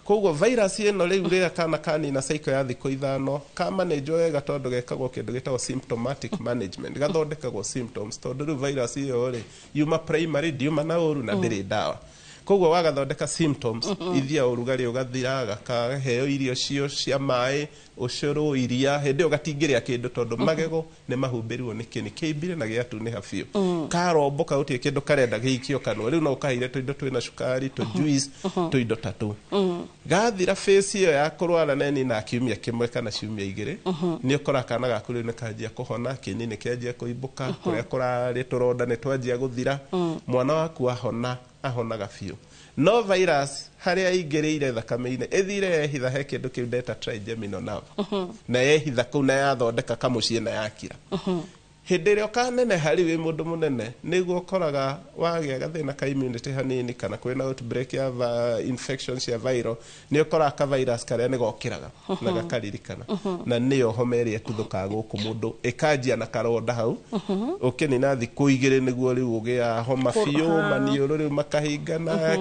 Koguo virus ĩno rĩu rĩrĩa kana kanina cycle ya thikũ 5 kamanĩnjwo wega, tondũ gekagwo kĩndũ gĩtagwo symptomatic management, gathondekagwo symptoms, tondũ rĩu virus ĩyo rĩ yuma primary, ndiuma na ũru na ndĩrĩ ndawa. Koguo wagathondeka symptoms, ithia ũrugarĩ ũgathira, gakaheo irio cio cia maĩ, ũcũrũ, iria, hĩndĩ ĩyo gatingĩrĩa kĩndũ tondũ magego nĩ mahumbĩrirwo nĩ kĩni kĩimbire na gĩatunĩha biũ. Karomboka gũtirĩ kĩndũ karenda gĩikio kanua, rĩu no ũkaheire tũindo twĩna cukari, tũ juice, tũindo ta tũu. Gathira phase ĩyo ya kũrwara na ĩnina kiumia kĩmwe kana ciumia 2, nĩ ũkora kana gaku rĩu nĩ kanjia kũhona, kĩni nĩ kĩanjia kũimbũka, kũrĩa kũrarĩ tũronda nĩ twanjia gũthira. Mwana waku ahona, ahonaga biũ. No virus harĩa ĩingĩrĩire thakame-inĩ ĩthire yehitha he kĩndũ kĩu ndeta trigeminal nerve, na yehitha kũu na yathondeka kamũciĩ na yakira. Hĩndĩ ĩrĩa ũkaneneha rĩu wĩ mũndũ mũnene, nĩguo ũkoraga wagĩa gathĩna ka immunity hanini kana kwĩna outbreak ya infection cia viral, nĩ ũkoraga ka virus karĩa nĩ gokĩraga na gakaririkana, na nĩyo homa ĩrĩa ĩtuthũkaga gũkũ mũndũ ĩkanjia na karonda hau, ũkĩnina thikũ 2 nĩguo rĩu ũgĩa homa biũ, maniũrũ rĩu makahingana,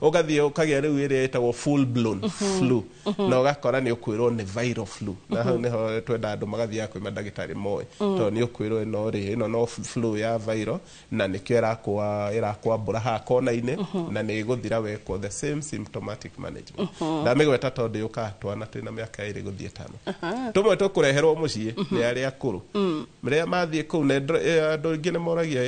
ũgathiĩ ũkagĩa rĩu ĩrĩa ĩtagwo full blown flu, na ũgakora nĩ ũkwĩrwo nĩ viral flu. Na hau nĩho twenda andũ magathiaga kwĩ mandagĩtarĩ moĩ, tondũ nĩ ũkwĩrwo ĩno rĩ, ĩno no flu ya viral na nĩkĩo ĩrakwambũra haha kona-inĩ, na nĩ ĩgũthira wekwo the same symptomatic management. Ndamĩgweta tondũ yũkaga twana twĩna mĩaka 2 gũthiĩ 5, tũmwe tũkũreherwo mũciĩ nĩ arĩa akũrũ rĩrĩa mathiĩ kũu. Andũ aingĩ nĩ moragia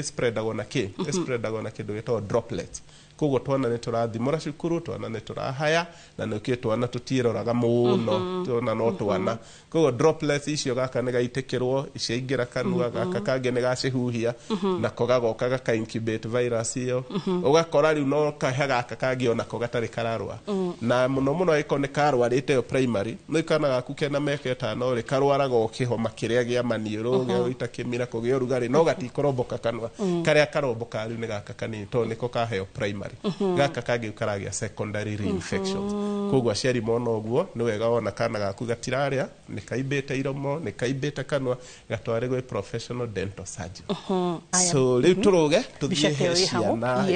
ĩspreadagwo na kĩ? Ĩspreadagwo na kĩndũ gĩtagwo droplets. Koguo twana nĩ tũrathimũra cukuru, twana nĩ tũrahaya, na nĩkĩo twana tũtiĩroraga mũno, twana no twana. Koguo droplets icio gaka nĩ gaitĩkĩrwo, ciaingĩra kanua, gaka kangĩ nĩ gacihuhia, nako gagoka gaka incubate virus ĩyo, ũgakora rĩu no kahe gaka kangĩ onako gatarĩ kararwa. Na mũno mũno angĩkorwo nĩ karwarĩte ĩyo primary, nĩ kana gaku kena mĩaka 5 rĩ, karwaraga o kĩhoma kĩrĩa gĩa maniũrũ, gĩa gũita kĩmira, kũgĩa ũrugarĩ, no gatikoromboka kanua. Karĩa karomboka rĩu nĩ gaka kanini tondũ nĩko kaheo primary. Gaka kangĩ karagĩa secondary reinfections. Koguo aciari mona ũguo nĩ wega wona kana gaku gatirarĩa, nĩ kaimbĩte iromo, nĩ kaimbĩte kanua, gatware gwĩ professional dental surgeon. So rĩu tũrũge tũthiĩ he ciana,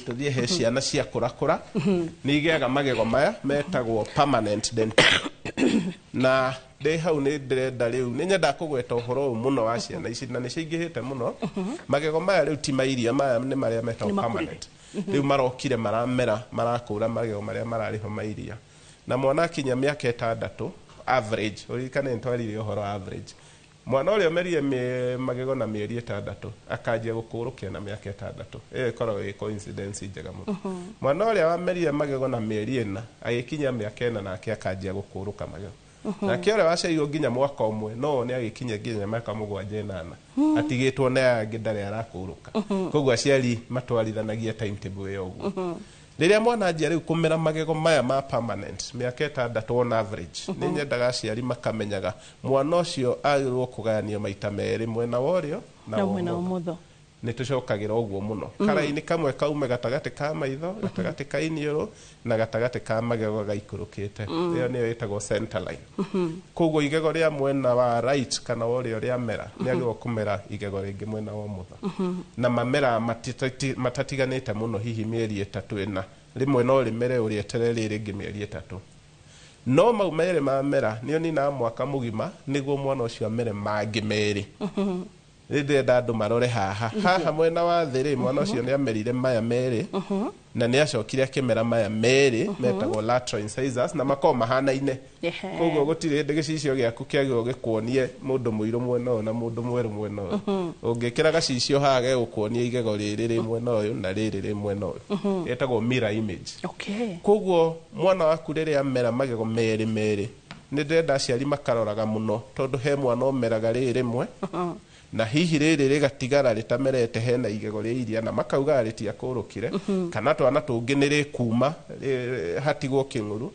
tũthiĩ he ciana cia kũrakũra, nĩ igĩaga magego maya metagwo permanent dental. Na ndĩ hau nĩ ndĩrenda rĩu nĩ nyendaga kũgweta ũhoro ũyũ mũno wa ciana ici, na nĩ ciaingĩhĩte mũno. Magego maya rĩu ti mairia, maya nĩ marĩa metagwo permanent. Rĩu marokire maramera, marakũra magego marĩa mararĩho mairia. Na mwana akinya mĩaka 6 average, ũririkane nĩ twaririe ũhoro wa average, mwana ũrĩa ũmerire magego na mĩeri 6 akanjia gũkũrũkia na mĩaka 6. Ĩyo ĩkoragwo ĩ coincidence njega mũno. Mwana ũrĩa wamerire magego na mĩeri 4 agĩkinya mĩaka 4 nake akanjia gũkũrũka magego. Nake ũrĩa waciarirwo nginya mwaka ũmwe no nĩ agĩkinya nginya mĩaka 7 8, atigĩtwo na aya angĩ ndarĩ arakũrũka. Koguo aciari matwarithanagia timetable ĩyo ũguo. Rĩrĩa mwana anjia rĩu kũmera magego maya ma permanent mĩaka 6 on average, nĩ nyendaga aciari makamenyaga mwana ũcio agĩrĩirwo kũgayanio maita merĩ, mwena wa ũrĩo na mwena wa ũmotho. Nĩ tũcokagĩra ũguo mũno. Karaini kamwe kaume gatagatĩ ka maitho, gatagatĩ ka iniũrũ na gatagatĩ ka magego gaikũrũkĩte. Ĩyo nĩyo ĩtagwo center line. Koguo igego rĩa mwena wa right kana wa ũrĩo rĩamera, nĩ agĩrĩirwo kũmera igego rĩngĩ mwena wa ũmotho. Na mamera matatiganĩte mũno, hihi mĩeri 3 4, rĩmwe no rĩmere ũrĩetere rĩrĩ rĩngĩ mĩeri 3. No mau merĩ mamera nĩ ũninaga mwaka mũgima nĩguo mwana ũcio amere mangĩ merĩ. Rĩndĩrenda andũ marore haha haha mwena wa thĩ rĩ, mwana ũcio nĩ amerire maya merĩ, na nĩ acokire akĩmera maya merĩ metagwo lateral incisors, na makoragwo mahanaine. Koguo gũtirĩ hĩndĩ gĩcicio gĩaku kĩagĩrĩirwo gĩkuonie mũndũ mũirũ mwena ũyũ na mũndũ mwerũ mwena ũyũ. Ũngĩkĩra gacicio haha gegũkuonia igego rĩrĩ rĩ mwena ũyũ na rĩrĩ rĩ mwena ũyũ. Ĩtagwo mirror image. Koguo mwana waku rĩrĩa amera magego merĩ merĩ, nĩ ndĩrenda aciari makaroraga mũno, tondũ he mwana ũmeraga rĩrĩ rĩmwe Na hihi rĩrĩ rĩgatigara rĩtamerete hena igego rĩa iria na makauga rĩtiakũrũkire, kana twana tũngĩ nĩ rĩkuma hatigwo kĩng'uru.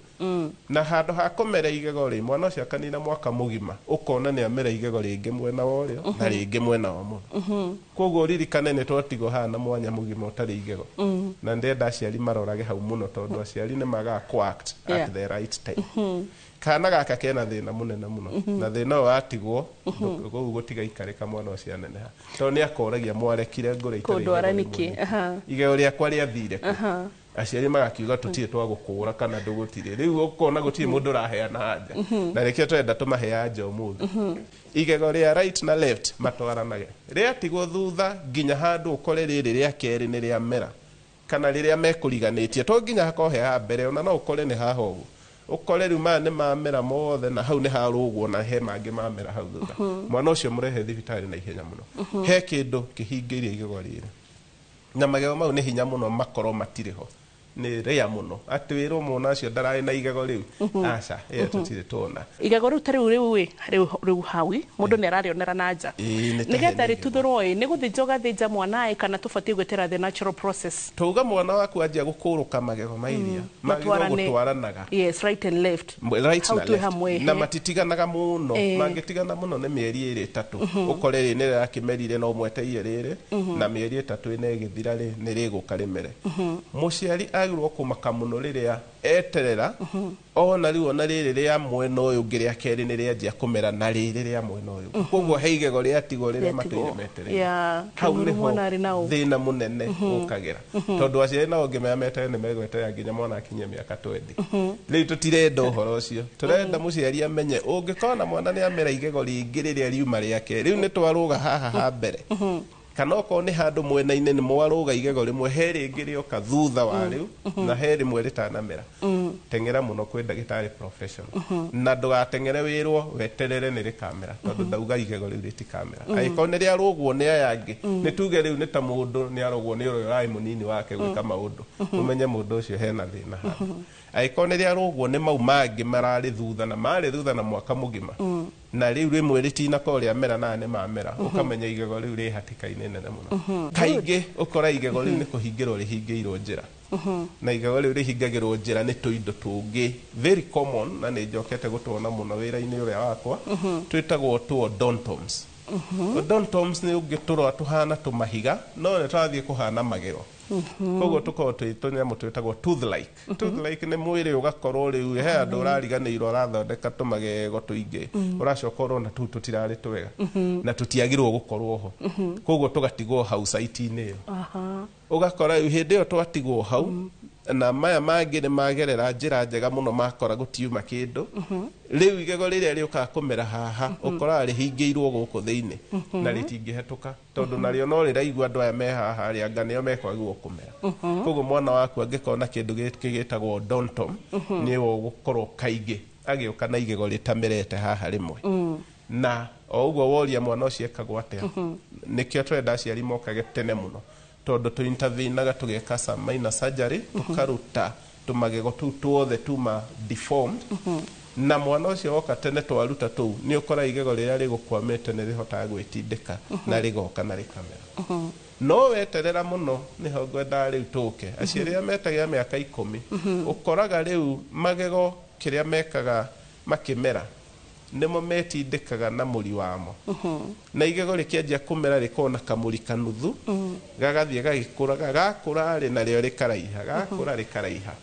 Na handũ ha kũmera igego rĩ, mwana ũcio akanina mwaka mũgima, ũkona nĩ amera igego rĩngĩ mwena wa ũrĩo na rĩngĩ mwena wa mũno. Koguo ririkane nĩ twatigwo haha na mwanya mũgima ũtarĩ igego. Na ndĩrenda aciari marorage hau mũno, tondũ aciari nĩ magaga kũ act at the right time. Kana gaka kena thĩna mũnene mũno, na thĩna ũyũ watigwo kũu gũtigaikarĩka mwana ũcio aneneha, tondũ nĩ akoragia mwarekire ngũre itarĩ Kũndwara igego nĩkĩ? rĩmwe. Igego rĩakwa rĩathire kũ? Aciari magakiuga tũtirĩ twagũkũra kana ndũgũtirĩ. Rĩu ũkona gũtirĩ mũndũ ũraheana anja, na nĩkĩo tũrenda tũmahe anja ũmũthĩ. Igego rĩa right na left matwaranage. Rĩatigwo thutha nginya handũ ũkore rĩrĩ rĩa kerĩ nĩ rĩamera, kana rĩrĩa mekũriganĩtie, to nginya hakorwo he ha mbere, ona no ũkore nĩ haha ũguo, ũkore rĩu maya nĩ mamera mothe na hau nĩ harũgwo na he mangĩ mamera hau thutha. Mwana ũcio mũrehe thibitarĩ na ihenya mũno. He kĩndũ kĩhingĩirie igego rĩrĩ, na magego mau nĩ hinya mũno makorwo matirĩ ho, nĩ rĩa mũno atĩ wĩrwo mwana ũcio ndararĩ na igego rĩu. Aca, ĩyo tũtirĩ tuona. Igego rĩu ta rĩu rĩu ĩ rĩu rĩu hau ĩ, mũndũ nĩ ararĩonera na nja. Ĩĩ, nĩ ta Nĩgetha hena igego. rĩtuthũrwo ĩ, nĩ gũthĩnja ũgathĩnja mwana ĩ, kana tũbatiĩ gwĩtĩra the natural process? Tauga mwana waku anjia gũkũrũka magego ma iria, magego Matwarane. gũtwaranaga. Yes, right and left. Right Hau na twĩ left. hamwe, Na he. matitiganaga mũno. Mangĩtigana mũno nĩ mĩeri 2 3, ũkore rĩ nĩ rĩrakĩmerire no mweteire rĩrĩ, na mĩeri 3 ĩna ĩgĩthira rĩ, nĩ rĩgũka rĩmere. Mũciari agĩrĩirwo kũmaka mũno rĩrĩa eterera ona rĩu ona rĩrĩ rĩa mwena ũyũ ũngĩ rĩa kerĩ nĩ rĩanjia kũmera na rĩrĩ rĩa mwena ũyũ. Koguo he igego rĩatigwo rĩrĩa Rĩatigwo. matũire metereire. Hau Kĩng'uru nĩho mwana arĩ nao. thĩna mũnene ũkagĩra, tondũ aciari nao ũngĩmera meterere nĩ megweterera nginya mwana akinye mĩaka 20. Rĩu tũtirenda ũhoro ũcio, tũrenda mũciari amenye ũngĩkona mwana nĩ amera igego rĩngĩ rĩrĩa riuma rĩake rĩu nĩ twarũga haha ha mbere, kana okorwo nĩ handũ mwena-inĩ nĩ mwarũga igego rĩmwe, he rĩngĩ rĩoka thutha wa rĩu na he rĩmwe rĩtanamera, teng'era mũno kwĩ ndagĩtarĩ professional, na ndũgateng'ere wĩrwo weterere nĩ rĩkamera, tondũ ndauga igego rĩu rĩtikamera. Angĩkorwo nĩ rĩarũgwo nĩ aya angĩ, nĩ tuge rĩu nĩ ta mũndũ nĩ arũgwo nĩ ũrĩa ũrarĩ mũnini wake gwĩka maũndũ, ũmenye mũndũ ũcio hena thĩna handũ. Angĩkorwo nĩ rĩarũgwo nĩ mau mangĩ mararĩ thutha na marĩ thutha na mwaka mũgima, na rĩu rĩmwe rĩtinakorwo rĩamera na nĩ mamera, ũkamenya igego rĩu rĩ hatĩka-inĩ nene mũno. Kaingĩ ũkora igego rĩu nĩ kũhingĩrwo rĩhingĩirwo njĩra, na igego rĩu rĩhingagĩrwo njĩra nĩ tũindo tũngĩ very common, na nĩ njokete gũtuona mũno wĩra-inĩ ũrĩa wakwa, twĩtagwo tũ odontomes. Odontomes nĩ ũngĩtũrora tũhana tũmahiga, no nĩ tũrathiĩ kũhana magego. Koguo tũkoragwo twĩ tũnyamũ twĩtagwo tooth like. Tooth like nĩ mwĩrĩ ũgakorwo rĩu he handũ ũrariganĩirwo ũrathondeka tũmagego tũingĩ, ũracoka ũrona tũu tũtirarĩ twega na tũtiagĩrĩirwo gũkorwo ho, koguo tũgatigwo hau site-inĩ ĩyo. Ũgakora rĩu hĩndĩ ĩyo twatigwo hau, na maya mangĩ nĩ magerera njĩra njega mũno, makora gũtiuma kĩndũ. Rĩu igego rĩrĩa rĩũkaga kũmera haha, ũkoraga rĩhingĩirwo gũkũ thĩinĩ na rĩtingĩhetũka, tondũ narĩo no rĩraigua andũ aya me haha rĩanga nĩo mekwagĩrĩirwo kũmera. Koguo mwana waku angĩkorwo na kĩndũ gĩkĩ gĩtagwo odontom, nĩ ũgũkorwo kaingĩ agĩũka na igego rĩtamerete haha rĩmwe. Na o ũguo woria mwana ũcio ekagwo atĩa, nĩkĩo tũrenda aciari mokage tene mũno, tondũ tũ intervenaga tũgeka some minor surgery, tũkaruta tũmagego tũu tuothe tuma deformed. Na mwana ũcio woka tene twaruta tũu, nĩ ũkora igego rĩrĩa rĩgũkwamĩte nĩ rĩhotaga gwĩtindĩka na rĩgoka na rĩkamera. No weterera mũno, nĩho ngwendaga rĩu tũke aciari arĩa metagĩra mĩaka 10, ũkoraga rĩu magego kĩrĩa mekaga makĩmera nĩmo metindĩkaga na mũri wamo, na igego rĩkĩanjia kũmera rĩkorwo na kamũri kanuthu, gagathiĩ gagĩkũraga, gakũra rĩ narĩo rĩkaraiha, gakũra rĩkaraiha.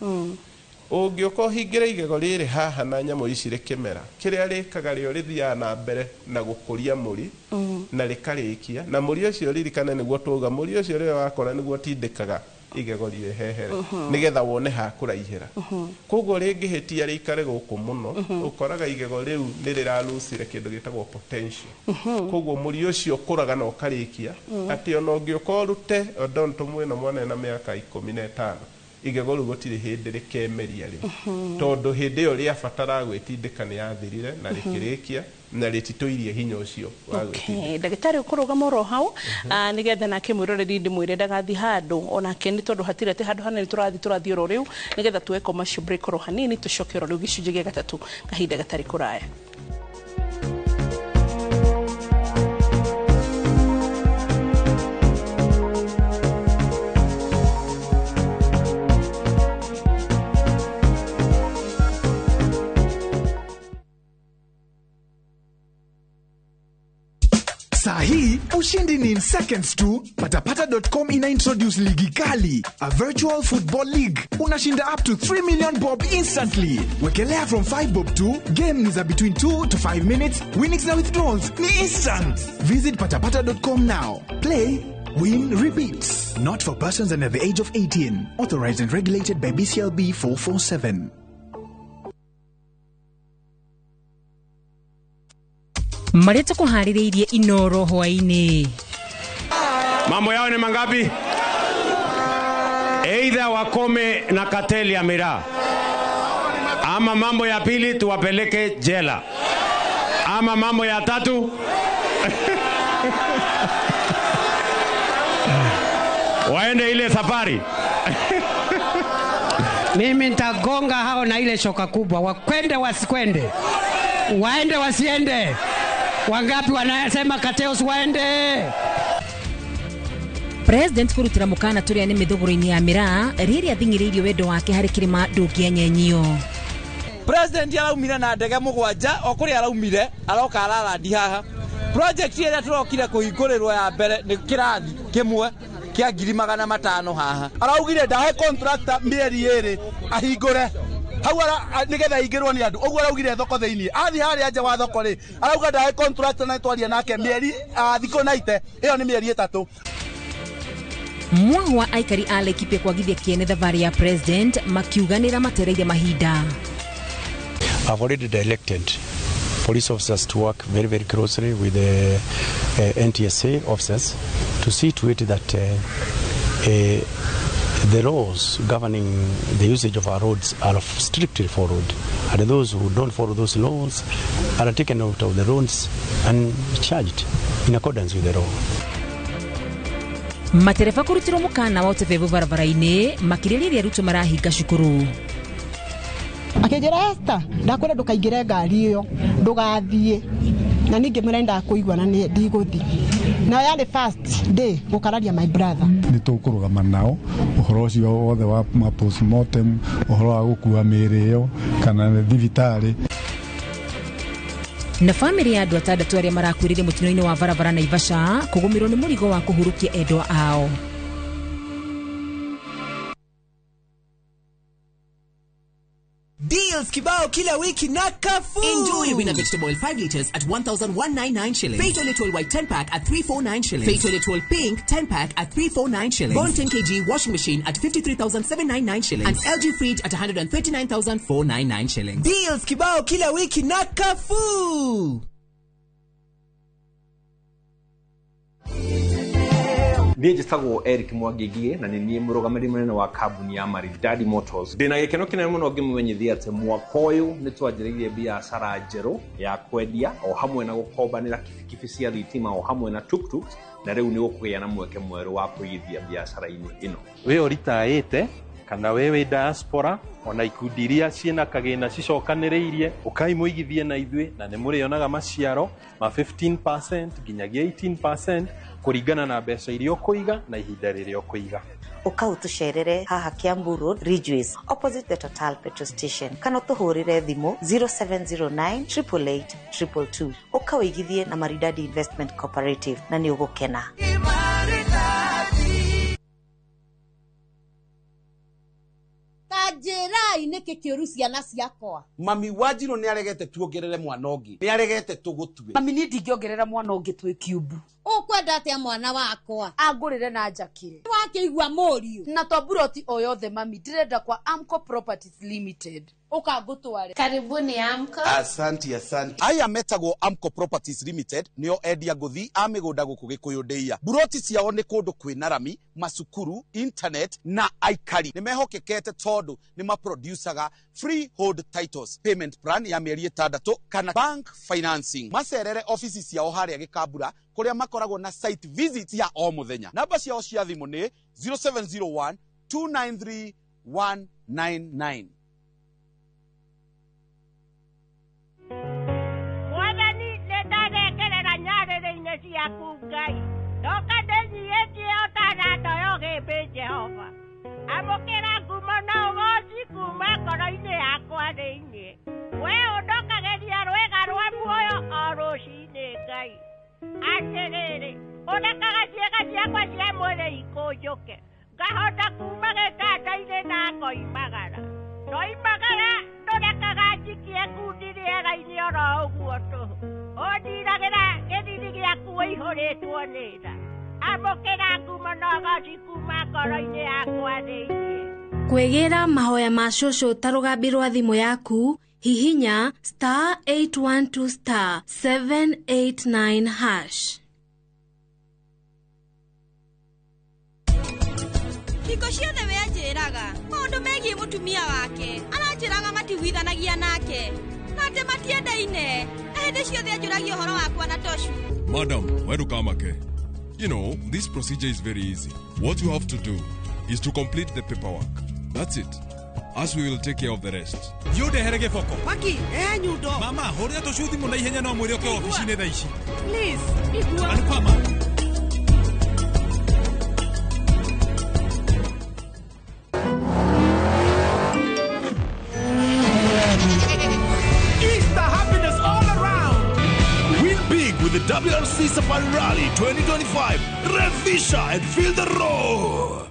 Ũngĩũka ũhingĩre igego rĩrĩ haha na nyamũ ici rĩkĩmera, kĩrĩa rĩkaga rĩo rĩthiaga na mbere na gũkũria mũri na rĩkarĩkia na mũri ũcio. Ririkane nĩguo twauga mũri ũcio rĩrĩa wakora nĩguo ũtindĩkaga igego rĩrehehere nĩgetha wone ha kũraihĩra. Koguo rĩngĩhĩtia rĩikare gũkũ mũno, ũkoraga igego rĩu nĩ rĩralucire kĩndũ gĩtagwo potential. Koguo mũri ũcio ũkũraga na ũkarĩkia atĩ ona ũngĩũka ũrute odontom ĩno mwana ena mĩaka 15, igego rĩu gũtirĩ hĩndĩ rĩkemeria rĩ, tondũ hĩndĩ ĩyo rĩabataraga gwĩtindĩka nĩ yathirire na rĩkĩrĩkia na rĩtitũirie hinya ũcio wa gwĩtindĩka. Okay, ndagĩtarĩ, ũkũrũgama oro hau, nĩgetha nake mwĩroreri ndĩmwĩre ndagathiĩ handũ onake, nĩ tondũ hatirĩ atĩ handũ hanene tũrathiĩ oro rĩu, nĩgetha tuoe commercial break oro hanini, tũcoke oro rĩu gĩcunjĩ gĩa gatatũ kahinda gatarĩ kũraya. Ushindi ni in seconds tu. Patapata.com ina introduce ligi kali, a virtual football league. Unashinda up to 3 million bob instantly. Wekelea from 5 bob to game ni za between 2 to 5 minutes. Winnings na withdrawals ni instant. Visit patapata.com now. Play, win, repeat. Not for persons under the age of 18. Authorized and regulated by BCLB 447. Marĩa tũkũharĩrĩirie Inoro hwaĩ-inĩ. Mambo yao ni mangapi? Either wakome na kateli ya miraa, ama mambo ya pili tuwapeleke jela, ama mambo ya tatu waende ile safari. Mimi nitagonga hao na ile shoka kubwa, wakwende wasikwende, waende wasiende. Wangapi wanasema Kateos waende? President kũrutĩra mũkana tũrĩa nĩ mĩthũgũrũ-inĩ ya mĩraa rĩrĩa athing'ĩrĩirie wendo wake harĩ kĩrĩma ndũngĩenyenyio. President araumire na ndege 7 o kũrĩa araumire aroka ararandi haha. Project ĩrĩa tũrokire kũhingũrĩrwo ya mbere nĩ kĩrathi kĩmwe kĩa 500,000 haha. Araugire ndahe contractor mĩeri 2 ahingũre hau nigetha aingĩrwo nĩ andũ ũguo araugire thoko thĩinĩ athiĩ harĩa nja wa thoko rĩ arauga ndahe contractor na twaria nake mĩeri thikũ 90 ĩyo nĩ mĩeri 3. Mwahu wa aikari a Laikipia kwagithia kĩene thabarĩ ya president makiuganĩra matereire mahinda. I've already directed police officers to work very, very closely with the NTSA officers to see to it that the laws governing the usage of our roads are strictly followed, and those who don't follow those laws are taken out of the roads and charged in accordance with the law. Matereba kũrutĩrwo mũkana wa ũtebebu barabara-inĩ makĩria rĩrĩa arutwo marahinga cukuru. Akĩnjĩra Esther, ndakwĩra ndũkaingĩre ngari ĩyo, ndũgathiĩ. Na niĩ ngĩmwĩra nĩndakũigua na ndigũthiĩ. Na yarĩ first day gũkararia my brother. Nĩ tũkũrũgama nao ũhoro ũcio wothe wa postmortem, ũhoro wa gũkua mĩĩrĩ ĩyo kana thibitarĩ. Na bamĩrĩ ya andũ 6 arĩa marakuĩrĩire mũtino-inĩ wa barabara Naivasha kũgũmĩrwo nĩ mũrigo wa kũhurũkia endwa ao. Deals kibao kila wiki na Carrefour. Enjoy Winner vegetable oil 5 liters at 1,199 shillings. Fay Toilet Roll White 10 pack at 349 shillings. Fay Toilet Roll Pink 10 pack at 349 shillings. Bond 10 kg washing machine at 53,799 shillings. And LG fridge at 139,499 shillings. Deals kibao kila wiki na Carrefour. Niĩ njĩtagwo Eric Mwangi na nĩ niĩ mũrũgamĩrĩri mũnene wa kambuni ya Maridadi Motors. Ndĩna gĩkeno kĩnene mũno ngĩmũmenyithia atĩ mwaka ũyũ nĩ twanjĩrĩirie biacara njerũ ya kwendia o hamwe na gũkombanĩra kibikibi cia thitima o hamwe na tuktuk, na rĩu nĩ gũkũgĩa na mweke mwerũ wa kũigithia biacara-inĩ ĩno. Wĩ ũritaĩte kana we wĩ diaspora ona ikundi iria ciĩna kagĩna cicokanĩrĩirie ũkai mũigithie na ithuĩ na nĩ mũrĩonaga maciaro ma 15% nginyagia 18% kũringana na mbeca iria ũkũiga na ihinda rĩrĩa ũkũiga. Ũka ũtũcerere haha Kiambu Road, Ridgeways, opposite the Total petrol station, kana ũtũhũrĩre thimũ 0709 888 222. Ũka ũigithie na Maridadi Investment Cooperative na nĩ ũgũkena. Njĩrai nĩkĩ kĩũru ciana ciakwa. Mami Wanjirũ nĩ aregete tuongerere mwana ũngĩ, nĩ aregete tũgũtue. Mami niĩ ndingĩongerera mwana ũngĩ twĩ kiumbu. Ũkwenda atĩa mwana wakwa? Angũrĩre na njakĩre. Wakĩigua mũriũ. Na to buroti o yothe mami, ndĩrenda kwa Amco Properties Limited. Ũka ngũtware. Karibuni Amco. Asante, asante. Aya metagwo Amco Properties Limited nĩo endia ngũthi a mĩgũnda gũkũ Gĩkũyũ ndĩia. Buroti ciao nĩ kũndũ kwĩna rami, macukuru, internet na aikari. Nĩ mehokekete tondũ nĩ maproducaga freehold titles, payment plan ya mĩeri 6 kana bank financing. Macerere ofici ciao harĩa Gĩkambura kũrĩa makoragwo na site visit ya o mũthenya. Namba ciao cia thimũ nĩ 0701 293 199. Mwathani nĩ ndarekerera nyarĩrĩ-inĩ ciaku Ngai, ndoka ndĩnyiihĩtie o ta nando ya ũgĩmbĩ Jehova. Amũkĩra ngumo na ũgooci kuma ngoro-inĩ yakwa thĩinĩ. Wee ũndokagĩria rwĩga rwa muoyo o rũciinĩ Ngai. Atĩrĩrĩ, ũrĩa Ndũrekaga ciĩga ciakwa cia mwĩrĩ ikũnjũke, ngahota kuma gĩtanda-inĩ na ngoimagara. Ndoimagara ndũrekaga njikie ngundi rĩera-inĩ oro ũguo tũhũ. Ũndiragĩra gĩthithi gĩaku ũihũrĩtwo nĩ tha. Amũkĩra ngumo na ũgooci kuma ngoro-inĩ yakwa thĩinĩ. Kwĩgĩra mahoya ma cũcũ ta rũgambi rwa thimũ yaku, hihinya *812*789#. Hingo ciothe we anjĩraga maũndũ megiĩ mũtumia wake, aranjĩraga matiguithanagia nake na atĩ matiendaine, na hĩndĩ ciothe anjũragia ũhoro wakwa na Toshu. Madam, why do kamake? You know, this procedure is very easy. What you have to do is to complete the paperwork. That's it. Us, we will take care of the rest. Yundehere gĩboko. Waki, ehe nyundo. Mama, hũrĩra tũcu thimũ na ihenya no mwĩre ũke obici-inĩ thaa ici. Please, igua. Anupama. Easter happiness all around. Win big with the WRC Safari Rally 2025. Revisha and feel the roar.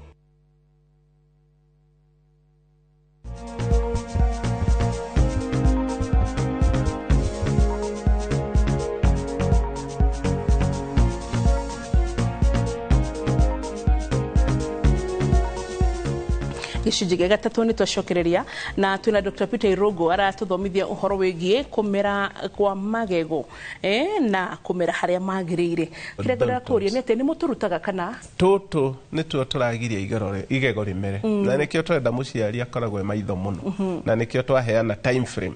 Gĩcunjĩ gĩa gatatũ nĩ twacokereria na twĩna Dr. Peter Irũngũ aratũthomithia ũhoro wĩgiĩ kũmera kwa magego na kũmera harĩa magĩrĩire. Kĩrĩa ngwendaga kũũria nĩ atĩ nĩ mũtũrutaga kana Tũtũ nĩtuo tũragiria igego rĩmere, na nĩkĩo tũrenda mũciari akoragwo e maitho mũno, na nĩkĩo twaheana time frame,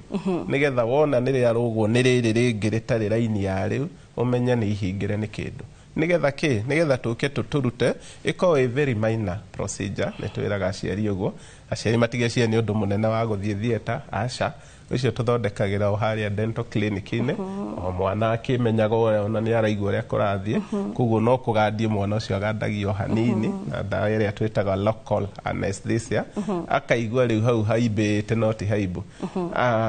nĩgetha wona nĩ rĩarũgwo nĩ rĩrĩ rĩngĩ rĩtarĩ raini ya rĩu, ũmenye nĩ ihingĩre nĩ kĩndũ, nĩgetha kĩ nĩgetha tũke tũtũrute ĩkorwo ĩ very minor procedure. Nĩ twĩraga aciari ũguo, aciari matigecirie nĩ ũndũ mũnene wa gũthiĩ theatre, aca, ũcio tũthondekagĩra o harĩa dental clinic-inĩ, o mwana akĩmenyaga ũrĩa ona nĩ araigua ũrĩa kũrathiĩ. Koguo no kũgandia mwana ũcio agandagio hanini na ndawa ĩrĩa twĩtaga local anesthesia, akaigua rĩu hau haimbĩte no ti haimbu,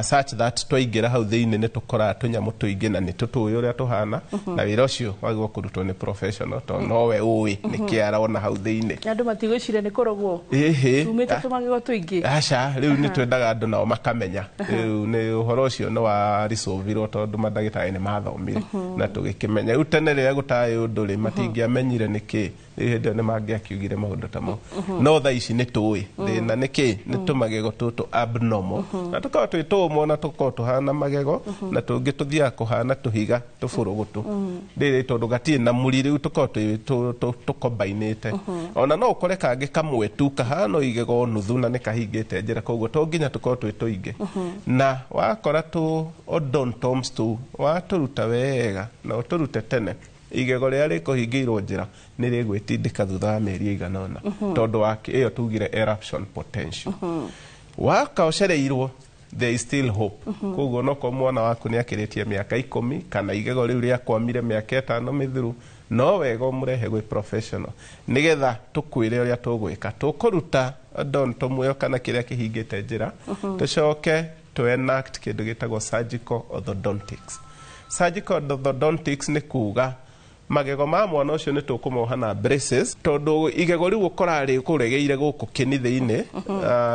such that twaingĩra hau thĩinĩ nĩ tũkoraga tũnyamũ tũingĩ na nĩ tũtũĩ ũrĩa tũhana, na wĩra ũcio wagĩrĩirwo kũrutwo nĩ professional tondũ nowe ũĩ nĩkĩ arona hau thĩinĩ. Na andũ matigwĩciria nĩ kũrogwo Ĩhĩ. tumĩte tũmagego tũingĩ. Aca, rĩu nĩ twendaga andũ nao makamenya rĩu nĩ ũhoro ũcio nĩ wa resolvirwo tondũ mandagĩtarĩ nĩ mathomire na tũgĩkĩmenya. Rĩu tene rĩrĩa gũtarĩ ũndũ rĩ, matingĩamenyire nĩkĩ, rĩu hĩndĩ ĩyo nĩ mangĩakiugire maũndũ ta mau, no thaa ici nĩ tũĩ thĩna nĩkĩ, nĩ tũmagego tũtũ abnormal, na tũkoragwo twĩ tũmũ na tũkoragwo tũhana magego, na tũngĩ tũthiaga kũhana tũhiga tũbũrũgũtũ rĩrĩ tondũ gatirĩ na mũri, rĩu tũkoragwo twĩ tũkombainĩte. Ona no ũkore kangĩ kamwe tu kahana igego nuthu na nĩ kahingĩte njĩra, koguo to nginya tũkorwo twĩ tũingĩ. Na wakora tũ odontomes tũu watũruta wega na ũtũrute tene, igego rĩrĩa rĩkũhingĩirwo njĩra nĩ rĩgwĩtindĩka thutha wa mĩeri ĩigana ũna, tondũ wa ĩyo tugire eruption potential. Waka ũcereirwo, there is still hope. Koguo nokorwo mwana waku nĩ akĩrĩtie mĩaka 10 kana igego rĩu rĩakwamire mĩaka 5 mĩthiru, no wega ũmũrehe gwĩ professional nĩgetha tũkwĩre ũrĩa tũgwĩka. Tũkũruta odontom ĩyo kana kĩrĩa kĩhingĩte njĩra, tũcoke to enact kĩndũ gĩtagwo surgical orthodontics. Surgical orthodontics nĩ kuga magego ma mwana ũcio nĩ tũkũmoha na braces, tondũ igego rĩu ũkoraga rĩkũregeire gũkũ kĩni thĩinĩ.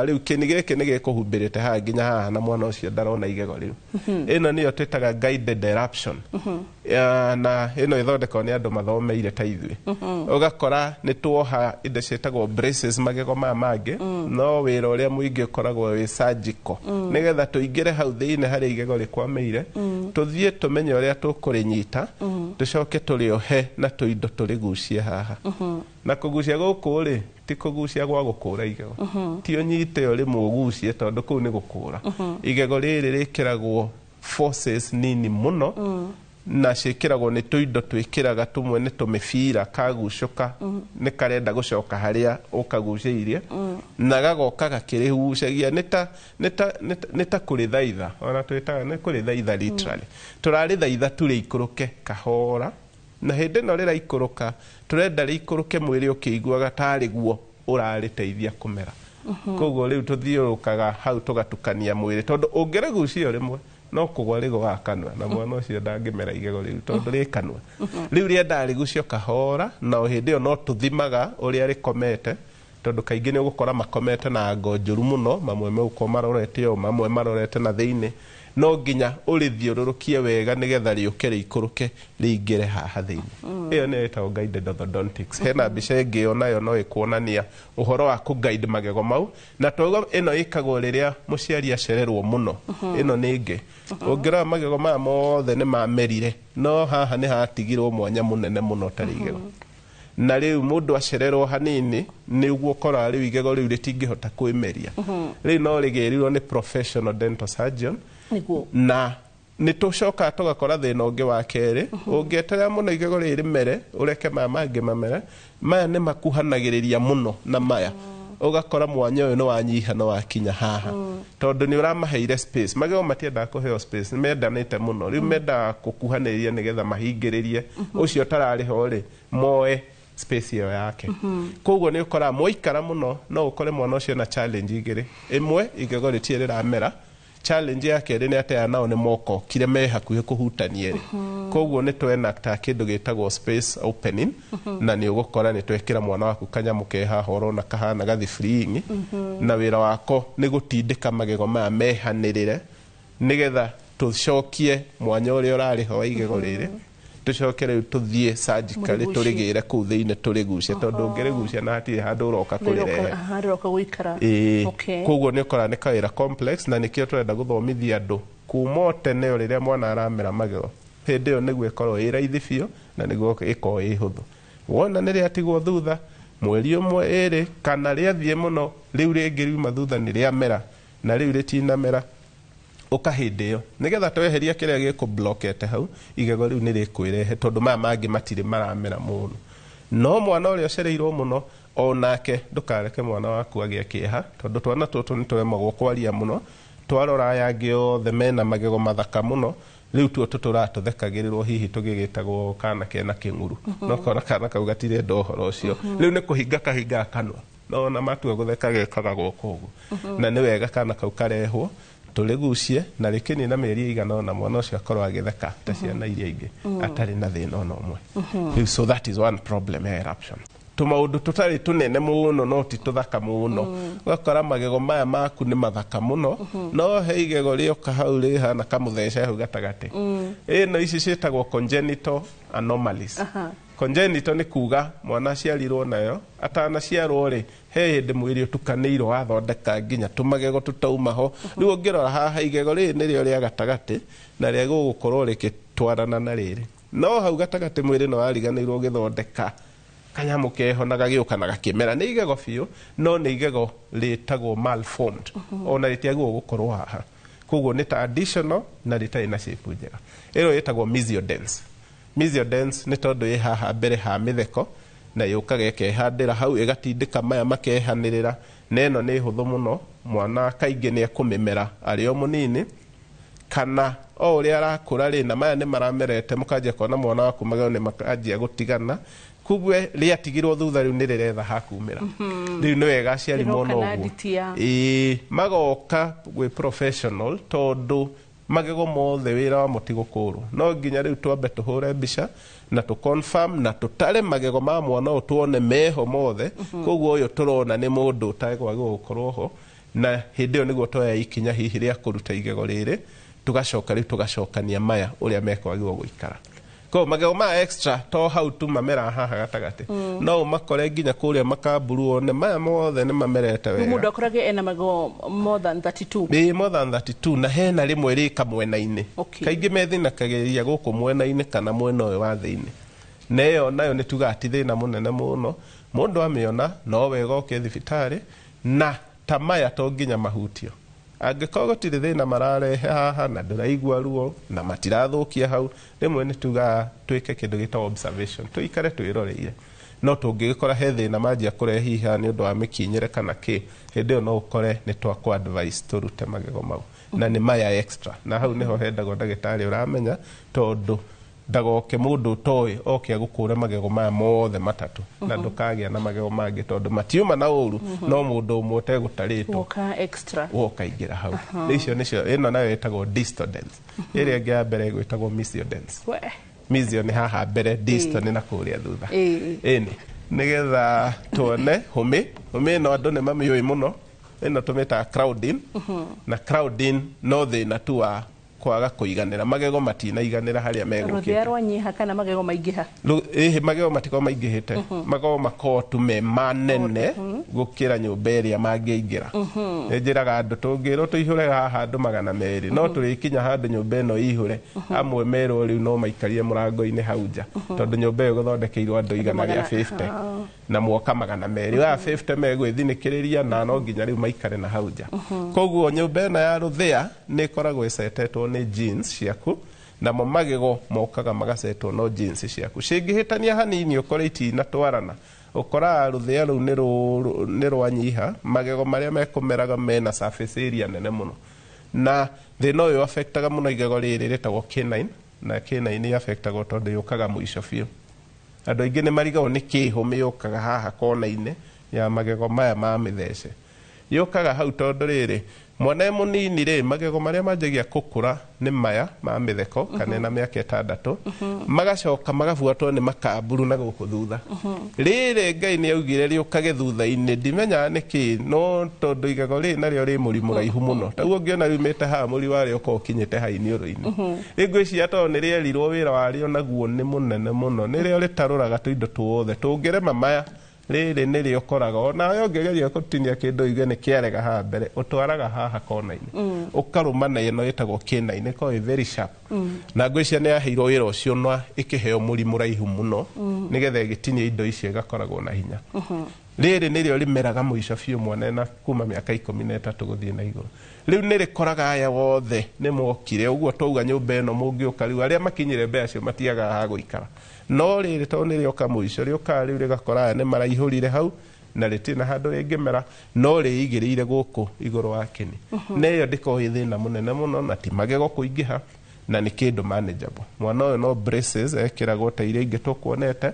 Rĩu kĩni gĩkĩ nĩ gĩkũhumbĩrĩte haha nginya haha na mwana ũcio ndarona igego rĩu. Ĩno nĩyo twĩtaga guided eruption. Na ĩno ĩthondekagwo nĩ andũ mathomeire ta ithuĩ. Ũgakora nĩ tuoha indo ciĩtagwo braces magego maya mangĩ, no wĩra ũrĩa mũingĩ ũkoragwo wĩ surgical, nĩgetha tũingĩre hau thĩinĩ harĩa igego rĩkwamĩire, tũthiĩ tũmenye ũrĩa tũkũrĩnyita, tũcoke tũrĩohe na tũindo tũrĩgucie haha. Na kũgucia gũkũ rĩ, ti kũgucia gwa gũkũra igego, ti ũnyite ũrĩmwe ũgucie tondũ kũu nĩ gũkũra. Igego rĩrĩ rĩkĩragwo forces nini mũno, na ciĩkĩragwo nĩ tũindo twĩkĩraga tũmwe nĩ tũmĩbira kagucũka, nĩ karenda gũcoka harĩa ũkagucĩirie, na gagoka gakĩrĩgucagia nĩ ta kũrĩthaitha, ona twĩtaga nĩ kũrĩthaitha literally. Tũrarĩthaitha tu rĩikũrũke kahora, na hĩndĩ ĩno rĩraikũrũka tũrenda rĩikũrũke mwĩrĩ ũkĩiguaga tarĩ guo ũrarĩteithia kũmera. Koguo rĩu tũthiũrũrũkaga hau tũgatukania mwĩrĩ, tondũ ũngĩrĩgucia rĩmwe No kũgwa rĩgũaga kanua na mwana ũcio ndangĩmera igego rĩu tondũ rĩ kanua. Rĩu rĩendaga rĩgucio kahora, na o hĩndĩ ĩyo no tũthimaga ũrĩa rĩkomete, tondũ kaingĩ nĩ ũgũkora makomete na ngo njũru mũno, mamwe megũkorwo marorete ũũ, mamwe marorete na thĩinĩ. No nginya ũrĩthiũrũrũkie wega nĩgetha rĩũke rĩikũrũke rĩingĩre haha thĩinĩ. Ĩyo nĩyo ĩtagwo guided orthodontics. Hena mbica ĩngĩ onayo no ĩkuonania ũhoro wa kũ-guide magego mau, na twauga ĩno ĩkagwo rĩrĩa mũciari acererwo mũno. Ĩno nĩ ĩngĩ. Ũngĩrora magego maya mothe nĩ mamerire, no haha nĩ hatigirwo mwanya mũnene mũno ũtarĩ igego. Na rĩu mũndũ acererwo hanini nĩguo ũkoraga rĩu igego rĩu rĩtingĩhota kwĩmeria. Rĩu no rĩgĩrirwo nĩ professional dental surgeon. Nĩguo. Na nĩ tũcokaga tũgakora thĩna ũngĩ wa kerĩ, ũngĩeterera mũno igego rĩrĩ rĩmere ũreke maya mangĩ mamere, maya nĩ makuhanagĩrĩria mũno na maya, ũgakora mwanya ũyũ nĩ wanyiha na wakinya haha, tondũ nĩ ũramaheire space. Magego matiendaga kũheo space, nĩ mendanĩte mũno. Rĩu mendaga gũkuhanĩrĩria nĩgetha mahingĩrĩrie ũcio ũtararĩ ho rĩ, moe space ĩyo yake. Koguo nĩ ũkoraga mwaikara mũno no ũkore mwana ũcio na challenge igĩrĩ. Ĩmwe, igego rĩtirĩ rĩramera. Challenge ya kerĩ nĩ atĩ aya nao nĩ mokokire me hakuhĩ kũhutania rĩ. Koguo nĩ twenakta kĩndũ gĩtagwo space opening, na nĩ ũgũkora nĩ twekĩra mwana waku kanyamũ ke haha ũrona kahana gathibringi, na wĩra wako nĩ gũtindĩka magego maya mehanĩrĩre nĩgetha tũcokie mwanya ũrĩa ũrarĩ ho wa igego rĩrĩ, tũcoke rĩu tũthiĩ surgically Mũrĩgucie. Tũrĩgĩre kũu thĩinĩ tũrĩgucie, tondũ ũngĩrĩgucia na hatirĩ handũ ũroka kũrĩrehe. Aha, rĩroka gũikara. Ĩĩ. Okay. Koguo nĩ ũkora nĩ kawĩra complex, na nĩkĩo tũrenda gũthomithia andũ kuma o tene, o rĩrĩa mwana aramera magego, hĩndĩ ĩyo nĩguo ĩkorwo ĩ raithi biũ na nĩguo ĩkorwo ĩ hũthũ. Wona nĩ rĩatigwo thutha mweri ũmwe, ĩrĩ, kana rĩathiĩ mũno, rĩu rĩngĩ riuma thutha nĩ rĩamera na rĩu rĩtinamera, ũka hĩndĩ ĩyo nĩgetha tweheria kĩrĩa gĩkũblokete hau, igego rĩu nĩ rĩkwĩrehe tondũ maya mangĩ matirĩ maramera mũno. No mwana ũrĩa ũcereirwo mũno onake, ndũkareke mwana waku agĩe kĩeha, tondũ twana tũtũ nĩ tũremagwo kwaria mũno. Twarora aya angĩ othe mena magego mathaka mũno, rĩu tuo tũtũra tũthekagĩrĩrwo hihi tũgĩgĩtagwo kana kena kĩng'uru. No kona kana kau gatirenda ũhoro ũcio. Rĩu nĩ kũhinga kahingaga kanua, no ona matua gũtheka gekaga gwoko ũguo. Na nĩ wega kana kau karehwo tũrĩgucie na rĩkĩnina mĩeri ĩigana ũna, mwana ũcio akorwo agĩtheka ta ciana iria ingĩ atarĩ na thĩna ona ũmwe. Rĩu so that is one problem ya eruption. Tũmaũndũ tũtarĩ tũnene mũno no ti tũthaka mũno, ũgakora magego maya maku nĩ mathaka mũno, no he igego rĩoka hau rĩhana kamũthece hau gatagatĩ. Ĩno ici ciĩtagwo congenital anomalies. Congenital nĩ kuga mwana aciarirwo nayo. Atanaciarwo rĩ, he hĩndĩ mwĩrĩ ũtukanĩirwo wathondeka nginya tũmagego tũtauma ho. Rĩu ũngĩrora haha, igego rĩrĩ nĩrĩo rĩa gatagatĩ na rĩa gũgũkorwo rĩgĩtwarana na rĩrĩ, no hau gatagatĩ mwĩrĩ nĩ wariganĩirwo ũgĩthondeka kanyamũ keho na gagĩũka na gakĩmera. Nĩ igego biũ, no nĩ igego rĩtagwo malformed, ona rĩtiagĩrĩirwo gũkorwo haha. Koguo nĩ ta additional na rĩtarĩ na shape njega. Ĩno ĩtagwo mesiodens. Mesiodens nĩ tondũ ĩ haha mbere ha mĩtheko na yũkaga ĩkehandĩra hau, ĩgatindĩka maya makehanĩrĩra. Na ĩno nĩ hũthũ mũno, mwana kaingĩ nĩ ekũmĩmera arĩ o mũnini kana o ũrĩa arakũra rĩ, na maya nĩ maramerete, mũkanjia kuona mwana waku magego nĩ makanjia gũtigana. Koguo rĩatigirwo thutha, rĩu nĩ rĩretha hakumĩra. Rĩu nĩ wega aciari Rĩroka mona na ũguo nditia. Ĩĩ, magoka gwĩ professional, tondũ magego mothe wĩra wamo ti gũkũrwo. No nginya rĩu twambe tũhũre mbica na tũ confirm na tũtare magego ma mwana ũyũ tuone meho mothe. Koguo ũyũ tũrona nĩ mũndũ ũtagwagĩrĩirwo gũkorwo ho, na hĩndĩ ĩyo nĩguo twoya ikinya hihi rĩa kũruta igego rĩrĩ, tũgacoka rĩu tũgacokania maya ũrĩa mekwagĩrĩirwo gũikara. Koguo magego maya extra to hau tu mamera haha gatagatĩ, no ũmakore nginya kũrĩa makamburu, one maya mothe nĩ mamerete Rĩu wega. Mũndũ akorage ena magego more than 32. Ĩ, more than 32, na hena rĩmwe rĩ kamwena-inĩ. Kaingĩ methinakagĩrĩria gũkũ mwena-inĩ kana mwena ũyũ wa thĩinĩ, na ĩyo nayo nĩ tugaga ti thĩna mũnene mũno. Mũndũ amĩona no wega oke thibitarĩ, na ta maya to nginya mahutio. Angĩkorwo gũtirĩ thĩna mararehe haha na ndũraigua ruo na matirathũkia hau, rĩmwe nĩ tugaga twĩke kĩndũ gĩtagwo observation, tũikare twĩroreire. No tũngĩgĩkora he thĩna manjia kũrehe hihi haha nĩ ũndũ wa mĩkinyĩre kana kĩ, hĩndĩ ĩyo no ũkore nĩ twakũ advice tũrute magego mau na nĩ maya extra. Na hau nĩho hendagwo ndagĩtarĩ ũramenya, tondũ Ndagoke mũndũ ũtoĩ oke agũkũre magego maya mothe matatũ na ndũkagĩa na magego mangĩ tondũ matiuma na ũru, no mũndũ ũmwe ũtegũtarĩtwo woka extra woka ingĩra hau. Icio nĩcio, ĩno nayo ĩtagwo distodence. Ĩrĩa ĩngĩ ya mbere ĩgwĩtagwo mesiodence. Mesio nĩ haha mbere, disto nĩ na kũrĩa thutha. Ĩni nĩgetha tuone hũmĩ hũmĩ ĩno andũ nĩ mamĩũĩ mũno, ĩno tũmĩtaga crowding. Na crowding no thĩna tu wa kwaga kũiganĩra, magego matinaiganĩra harĩa megũkĩte. Rũthĩa rwanyiha kana magego maingĩha? Ĩhĩ, magego matikorwo maingĩhĩte, magego makorwo tu me manene gũkĩra nyũmba ĩrĩa mangĩingĩra. Nĩ njĩraga andũ tũngĩrwo tũihũre haha andũ 200, no tũrĩkinya handũ nyũmba ĩno ĩihũre, amwe merwo rĩu no maikarie mũrango-inĩ hau nja, tondũ nyũmba ĩyo ĩgũthondekeirwo andũ 150 na mwoka 200, aya 50 megwĩthinĩkĩrĩria na no nginya rĩu maikare na hau nja. Koguo nyũmba ĩno ya rũthĩa nĩ ĩkoragwo ĩcetetwo nĩ genes ciaku, namo magego mokaga magacetwo no genes ciaku. Cingĩhĩtania hanini ũkore itinatwarana, ũkoraga rũthĩa rũu nĩ rwanyiha, magego marĩa mekũmeraga mena surface area nene mũno. Na thĩna ũyũ affectaga mũno igego rĩrĩ rĩtagwo canine, na canine affectagwo tondũ yũkaga mũico biũ. Andũ aingĩ nĩ marigagwo nĩ kĩ hũmĩ yũkaga haha kona-inĩ ya magego maya ma mĩthece. Yũkaga hau tondũ rĩrĩ, mwana e mũnini rĩ, magego marĩa manjagia kũkũra nĩ maya ma mĩtheko kana na mĩaka 6, magacoka magabuatwo nĩ makamburu na gũkũ thutha. Rĩrĩ Ngai nĩ augire rĩũkage thutha-inĩ, ndimenyaga nĩkĩ, no tondũ igego rĩrĩ narĩo rĩ mũri mũraihu mũno, taguo ũngĩona riumĩte haha mũri warĩo ũkorwo ũkinyĩte ha iniũrũ-inĩ. Rĩu ngwĩciria tondũ nĩ rĩerirwo wĩra warĩo naguo nĩ mũnene mũno, nĩrĩo rĩtarũraga tũindo tuothe tũngĩrema maya, rĩrĩ nĩrĩo ũkoraga onawe ũngĩgeria gũtinia kĩndũ uge nĩ kĩarega haha mbere, ũtwaraga haha kona-inĩ, ũkarũma na ĩno ĩtagwo canine, ĩkoragwo ĩ very sharp. Na ngwĩciria nĩ yaheirwo wĩra ũcio na ĩkĩheo mũri mũraihu mũno, nĩgetha ĩgĩtinia indo icio ĩgakoragwo na hinya. Rĩrĩ nĩrĩo rĩmeraga mũico biũ mwana ena kuma mĩaka 13 gũthiĩ na igũrũ. Rĩu nĩ rĩkoraga aya wothe nĩ mokire ũguo twauga nyũmba ĩno mũngĩũka rĩu arĩa makinyire mbere acio matiagaga ha gũikara. No rĩrĩ tondũ nĩ rĩoka mũico, rĩũkaga rĩu rĩgakora aya nĩ maraihũrire hau na rĩtirĩ na handũ rĩngĩmera, no rĩigĩrĩire gũkũ igũrũ wa kĩni. Na ĩyo ndĩkoragwo ĩ thĩna mũnene mũno, na ti magego kũingĩha, na nĩ kĩndũ manageable. Mwana ũyũ no braces ekĩragwo ta iria ingĩ tũkuonete.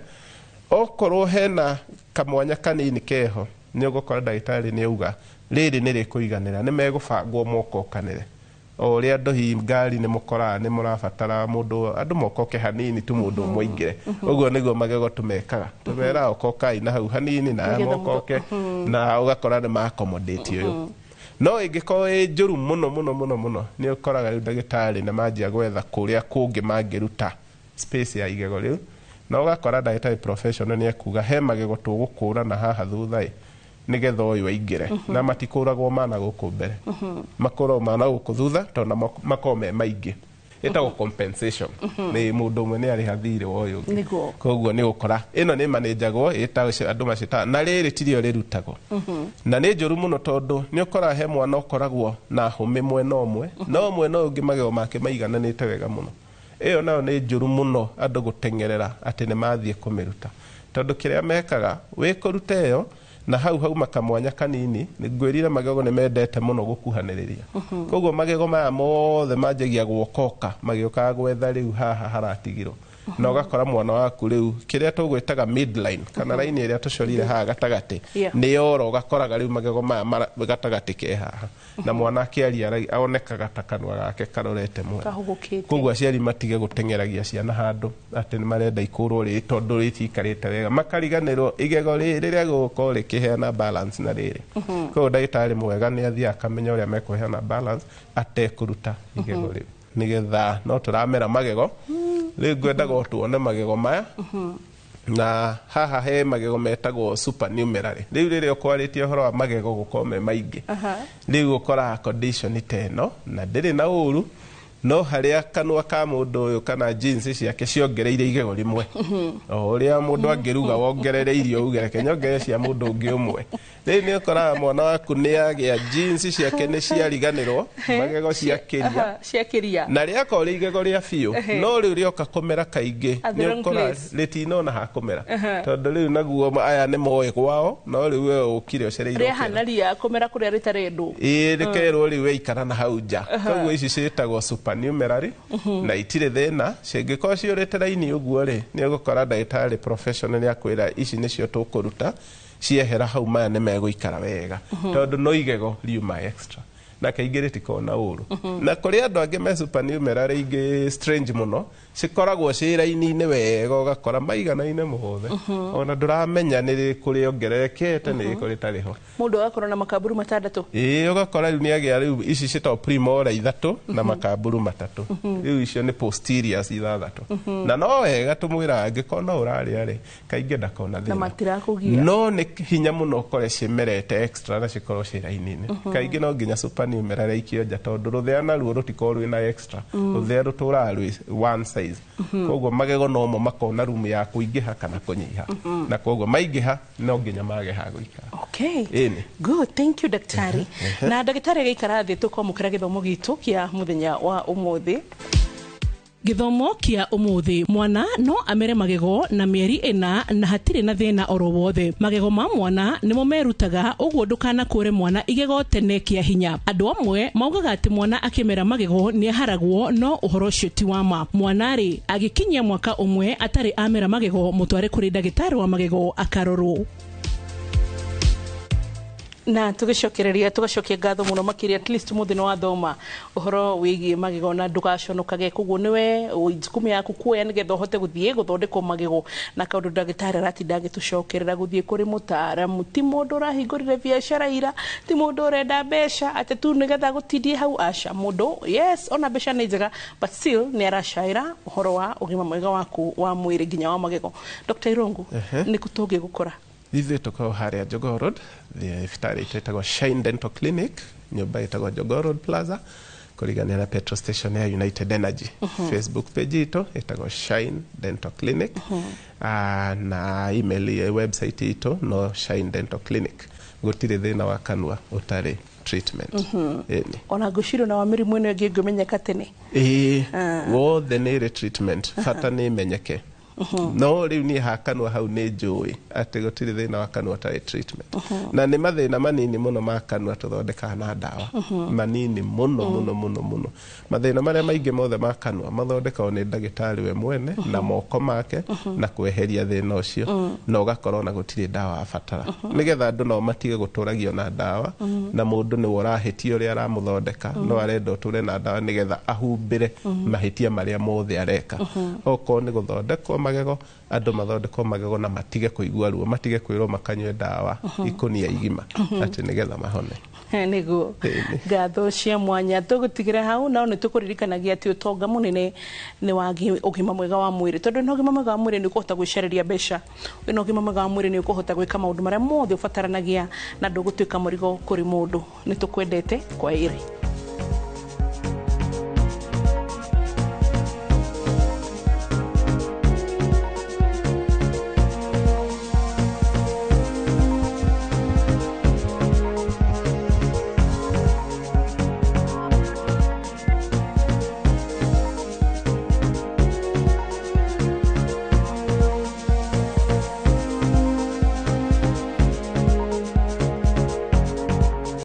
Okorwo hena kamwanya kanini keho, nĩ ũgũkora ndagĩtarĩ nĩ auga rĩrĩ nĩ rĩkũiganĩra, nĩ megũbangwo mokokanĩre. O ũrĩa andũ hihi ngari nĩ mũkoraga nĩ mũrabatara mũndũ, andũ mokoke hanini tu mũndũ ũmwe aingĩre. Ũguo nĩguo magego tũmekaga, tũmeraga okokai na hau hanini na aya mokoke, na ũgakora nĩ ma accommodate ũyũ. No ĩngĩkorwo ĩ njũru mũno mũno mũno mũno, nĩ ũkoraga rĩu ndagĩtarĩ nĩ manjia gwetha kũrĩa kũngĩ mangĩruta space ya igego rĩu, na ũgakora ndagĩtarĩ professional nĩ ekuga he magego tũgũkũra na haha thutha ĩ, nĩgetha ũyũ aingĩre. Na matikũragwo mana gũkũ mbere, makũragwo mana gũkũ thutha tondũ makoragwo me maingĩ. Ĩtagwo compensation. Nĩ mũndũ ũmwe nĩ arĩha thirĩ wa ũyũ ũngĩ. Koguo nĩ ũkora ĩno nĩ manĩnjagwo, ĩtagwo andũ macĩtaga, na rĩrĩ tirio rĩrutagwo. Na nĩ njũru mũno tondũ nĩ ũkoraga he mwana ũkoragwo na hũmĩ mwena ũmwe, no mwena ũyũ ũngĩ magego make maigananĩte wega mũno. Ĩyo nayo nĩ njũru mũno andũ gũteng'erera atĩ nĩ mathiĩ kũmĩruta, tondũ kĩrĩa mekaga wĩ kũruta ĩyo na hau hauma kamwanya kanini, ngwĩrire magego nĩ mendete mũno gũkuhanĩrĩria. Koguo magego maya mothe manjagia guokoka magĩũkaga gwetha rĩu haha haratigirwo, na ũgakora mwana waku rĩu kĩrĩa tũgwĩtaga midline kana raini ĩrĩa tũcorire haha gatagatĩ nĩ yoro, ũgakoraga rĩu magego maya gatagatĩ ke haha, na mwana akĩaria onekaga ta kanua gake karorete mwena. Koguo aciari matige gũteng'eragia ciana handũ atĩ nĩ marenda ikũrwo rĩ tondũ rĩtiikarĩte wega, makariganĩrwo igego rĩrĩ rĩrĩa gũgũkorwo rĩkĩheana balance na rĩrĩ. Koguo ndagĩtarĩ mwega nĩ athiaga akamenya ũrĩa mekũheana balance atekũruta igego rĩu, nĩgetha no tũramera magego. Rĩu ngwendaga tuone magego maya, na haha he magego metagwo supernumerary. Rĩu rĩrĩa ũkwarĩtie ũhoro wa magego gũkorwo me maingĩ, rĩu ũkoraga condition ta ĩno na ndĩrĩ na ũru, no harĩa kanua ka mũndũ ũyũ kana jeans ciake ciongereire igego rĩmwe, o ũrĩa mũndũ angĩruga wongerere irio uge reke nyongerere cia mũndũ ũngĩ ũmwe. Rĩu nĩ ũkoraga mwana waku nĩ agĩa jeans ciake nĩ ciariganĩrwo, magego ciakĩria, na rĩakorwo rĩ igego rĩa biũ, no rĩu rĩoka kũmera kaingĩ nĩ ũkora rĩtinona ha kũmera, tondũ rĩu naguo aya nĩ moĩ gwao, no rĩu we ũkire ũcereire rĩahana ria kũmera kũrĩa rĩtarendwo, ĩĩ rĩkerwo rĩu we ikara na hau nja. Koguo ici ciĩtagwo super supernumerary na itirĩ thĩna. Cingĩkorwo ciũrĩte raini ũguo rĩ, nĩ ũgũkora ndagĩtarĩ professional nĩ akwĩra ici nĩcio tũkũruta, ciehera hau maya nĩ megũikara wega, tondũ no igego riuma extra na kaingĩ rĩtikoragwo na ũru. Na kũrĩ andũ angĩ me supernumerary ingĩ strange mũno, cikoragwo ciĩ raini-inĩ wega, ũgakora maiganaine mothe, ona ndũramenya nĩ rĩkũ rĩongererekete, nĩ rĩkũ rĩtarĩ ho. Mũndũ agakorwo na makamburu 6. Ĩĩ, ũgakora rĩu nĩagĩa rĩu ici ciĩtagwo premolar 3 na makamburu 3. Rĩu icio nĩ posteriors 6. Na no wega tũmwĩraga angĩkorwo no ũrarĩa rĩ, kaingĩ ndakona Na thĩna. Matirakũgia. No nĩ hinya mũno ũkore cimerete extra na cikorwo ciĩ raini-inĩ. Kaingĩ no nginya supernumerary ikio nja, tondũ rũthĩa naruo rũtikorwo rwĩna extra. Rũthĩa rũtũraga rwĩ one size. Koguo magego nomo makona rumu ya kũingĩha kana kũnyiha, na koguo maingĩha no nginya mage ha gũikara. Okay. Ĩni. Good, thank you, daktari. Na ndagĩtarĩ agĩikara thĩ, tũkwamũkĩra gĩthomo gitũ kĩa mũthenya wa ũmũthĩ. Gĩthomo kĩa ũmũthĩ: mwana no amere magego na mĩeri 4 na hatirĩ na thĩna oro wothe. Magego ma mwana nĩmo merutaga, ũguo ndũkanakũre mwana igego tene kĩa hinya. Andũ amwe maugaga atĩ mwana akĩmera magego nĩ aharagwo, no ũhoro ũcio ti wa ma. Mwana rĩ agĩkinyia mwaka 1 atarĩ amera magego, mũtware kũrĩ ndagĩtarĩ wa magego akarorwo. Na tugicokereria, tugacokia ngatho muno makiria. At least muthi no wathoma uhoro wigie magego na ndugaconokage. Koguo niwe jukumu yaku kuoya nigetha uhote guthie guthondekwo magego, na kaundu ndagitari aratinda agitucokerera, guthie kuri mutaaramu ti mundu urahingurire biacara ira, ti mundu urenda mbeca ati tu nigetha gutindie hau. Aca, mundu yes, ona mbeca nĩ njega, but still nĩ aracaĩra ũhoro wa ũgima mwega waku wa mwĩrĩ nginya wa magego. Dr. Irungu, nĩ kũ tũngĩgũkora? Ithuĩ tũkoragwo harĩa Jogoo Road, thibitarĩ itũ ĩtagwo Shine Dental Clinic, nyũmba ĩtagwo Jogoo Road Plaza, kũrigania na petrol station ya United Energy. Facebook page itũ ĩtagwo Shine Dental Clinic. Na email ya website itũ no Shine Dental Clinic. Gũtirĩ thĩna wa kanua ũtarĩ treatment. Ĩni. Ona ngwĩciria ona wa mĩrimũ ĩno ĩngĩ ĩngĩmenyeka tene. Ĩĩ, wothe nĩ ĩrĩ treatment, bata nĩ ĩmenyeke. No rĩu niĩ ha kanua hau nĩ njũĩ atĩ gũtirĩ thĩna wa kanua ũtarĩ treatment, na nĩ mathĩna manini mũno ma kanua tũthondekaga na ndawa, manini mũno mũno mũno mũno. Mathĩna marĩa maingĩ mothe ma kanua mathondekagwo nĩ ndagĩtarĩ we mwene na moko make na kweheria thĩna ũcio, na ũgakorwo na gũtirĩ ndawa abatara, nĩgetha andũ nao matige gũtũragio na ndawa, na mũndũ nĩwe ũrahĩtia ũrĩa aramũthondeka, no arenda ũtũre na ndawa nĩgetha ahumbĩre mahĩtia marĩa mothe areka. Okorwo nĩ gũthondekwo magego, andũ mathondekwo magego na matige kũigua ruo, matige kwĩrwo makanyue ndawa ikũnia igima atĩ nĩgetha mahone. Nĩguo, ngatho cia mwanya. Tũgũtigĩra hau, no nĩ tũkũririkanagia atĩ ũtonga mũnene nĩ wa ũgima mwega wa mwĩrĩ, tondũ na ũgima mwega wa mwĩrĩ nĩ ũkũhota gwĩcarĩria mbeca, wĩna ũgima mwega wa mwĩrĩ nĩ ũkũhota gwĩka maũndũ marĩa mothe ũbataranagia na ndũgũtuĩka mũrigo kũrĩ mũndũ. Nĩ tũkwendete, kwa ĩrĩ.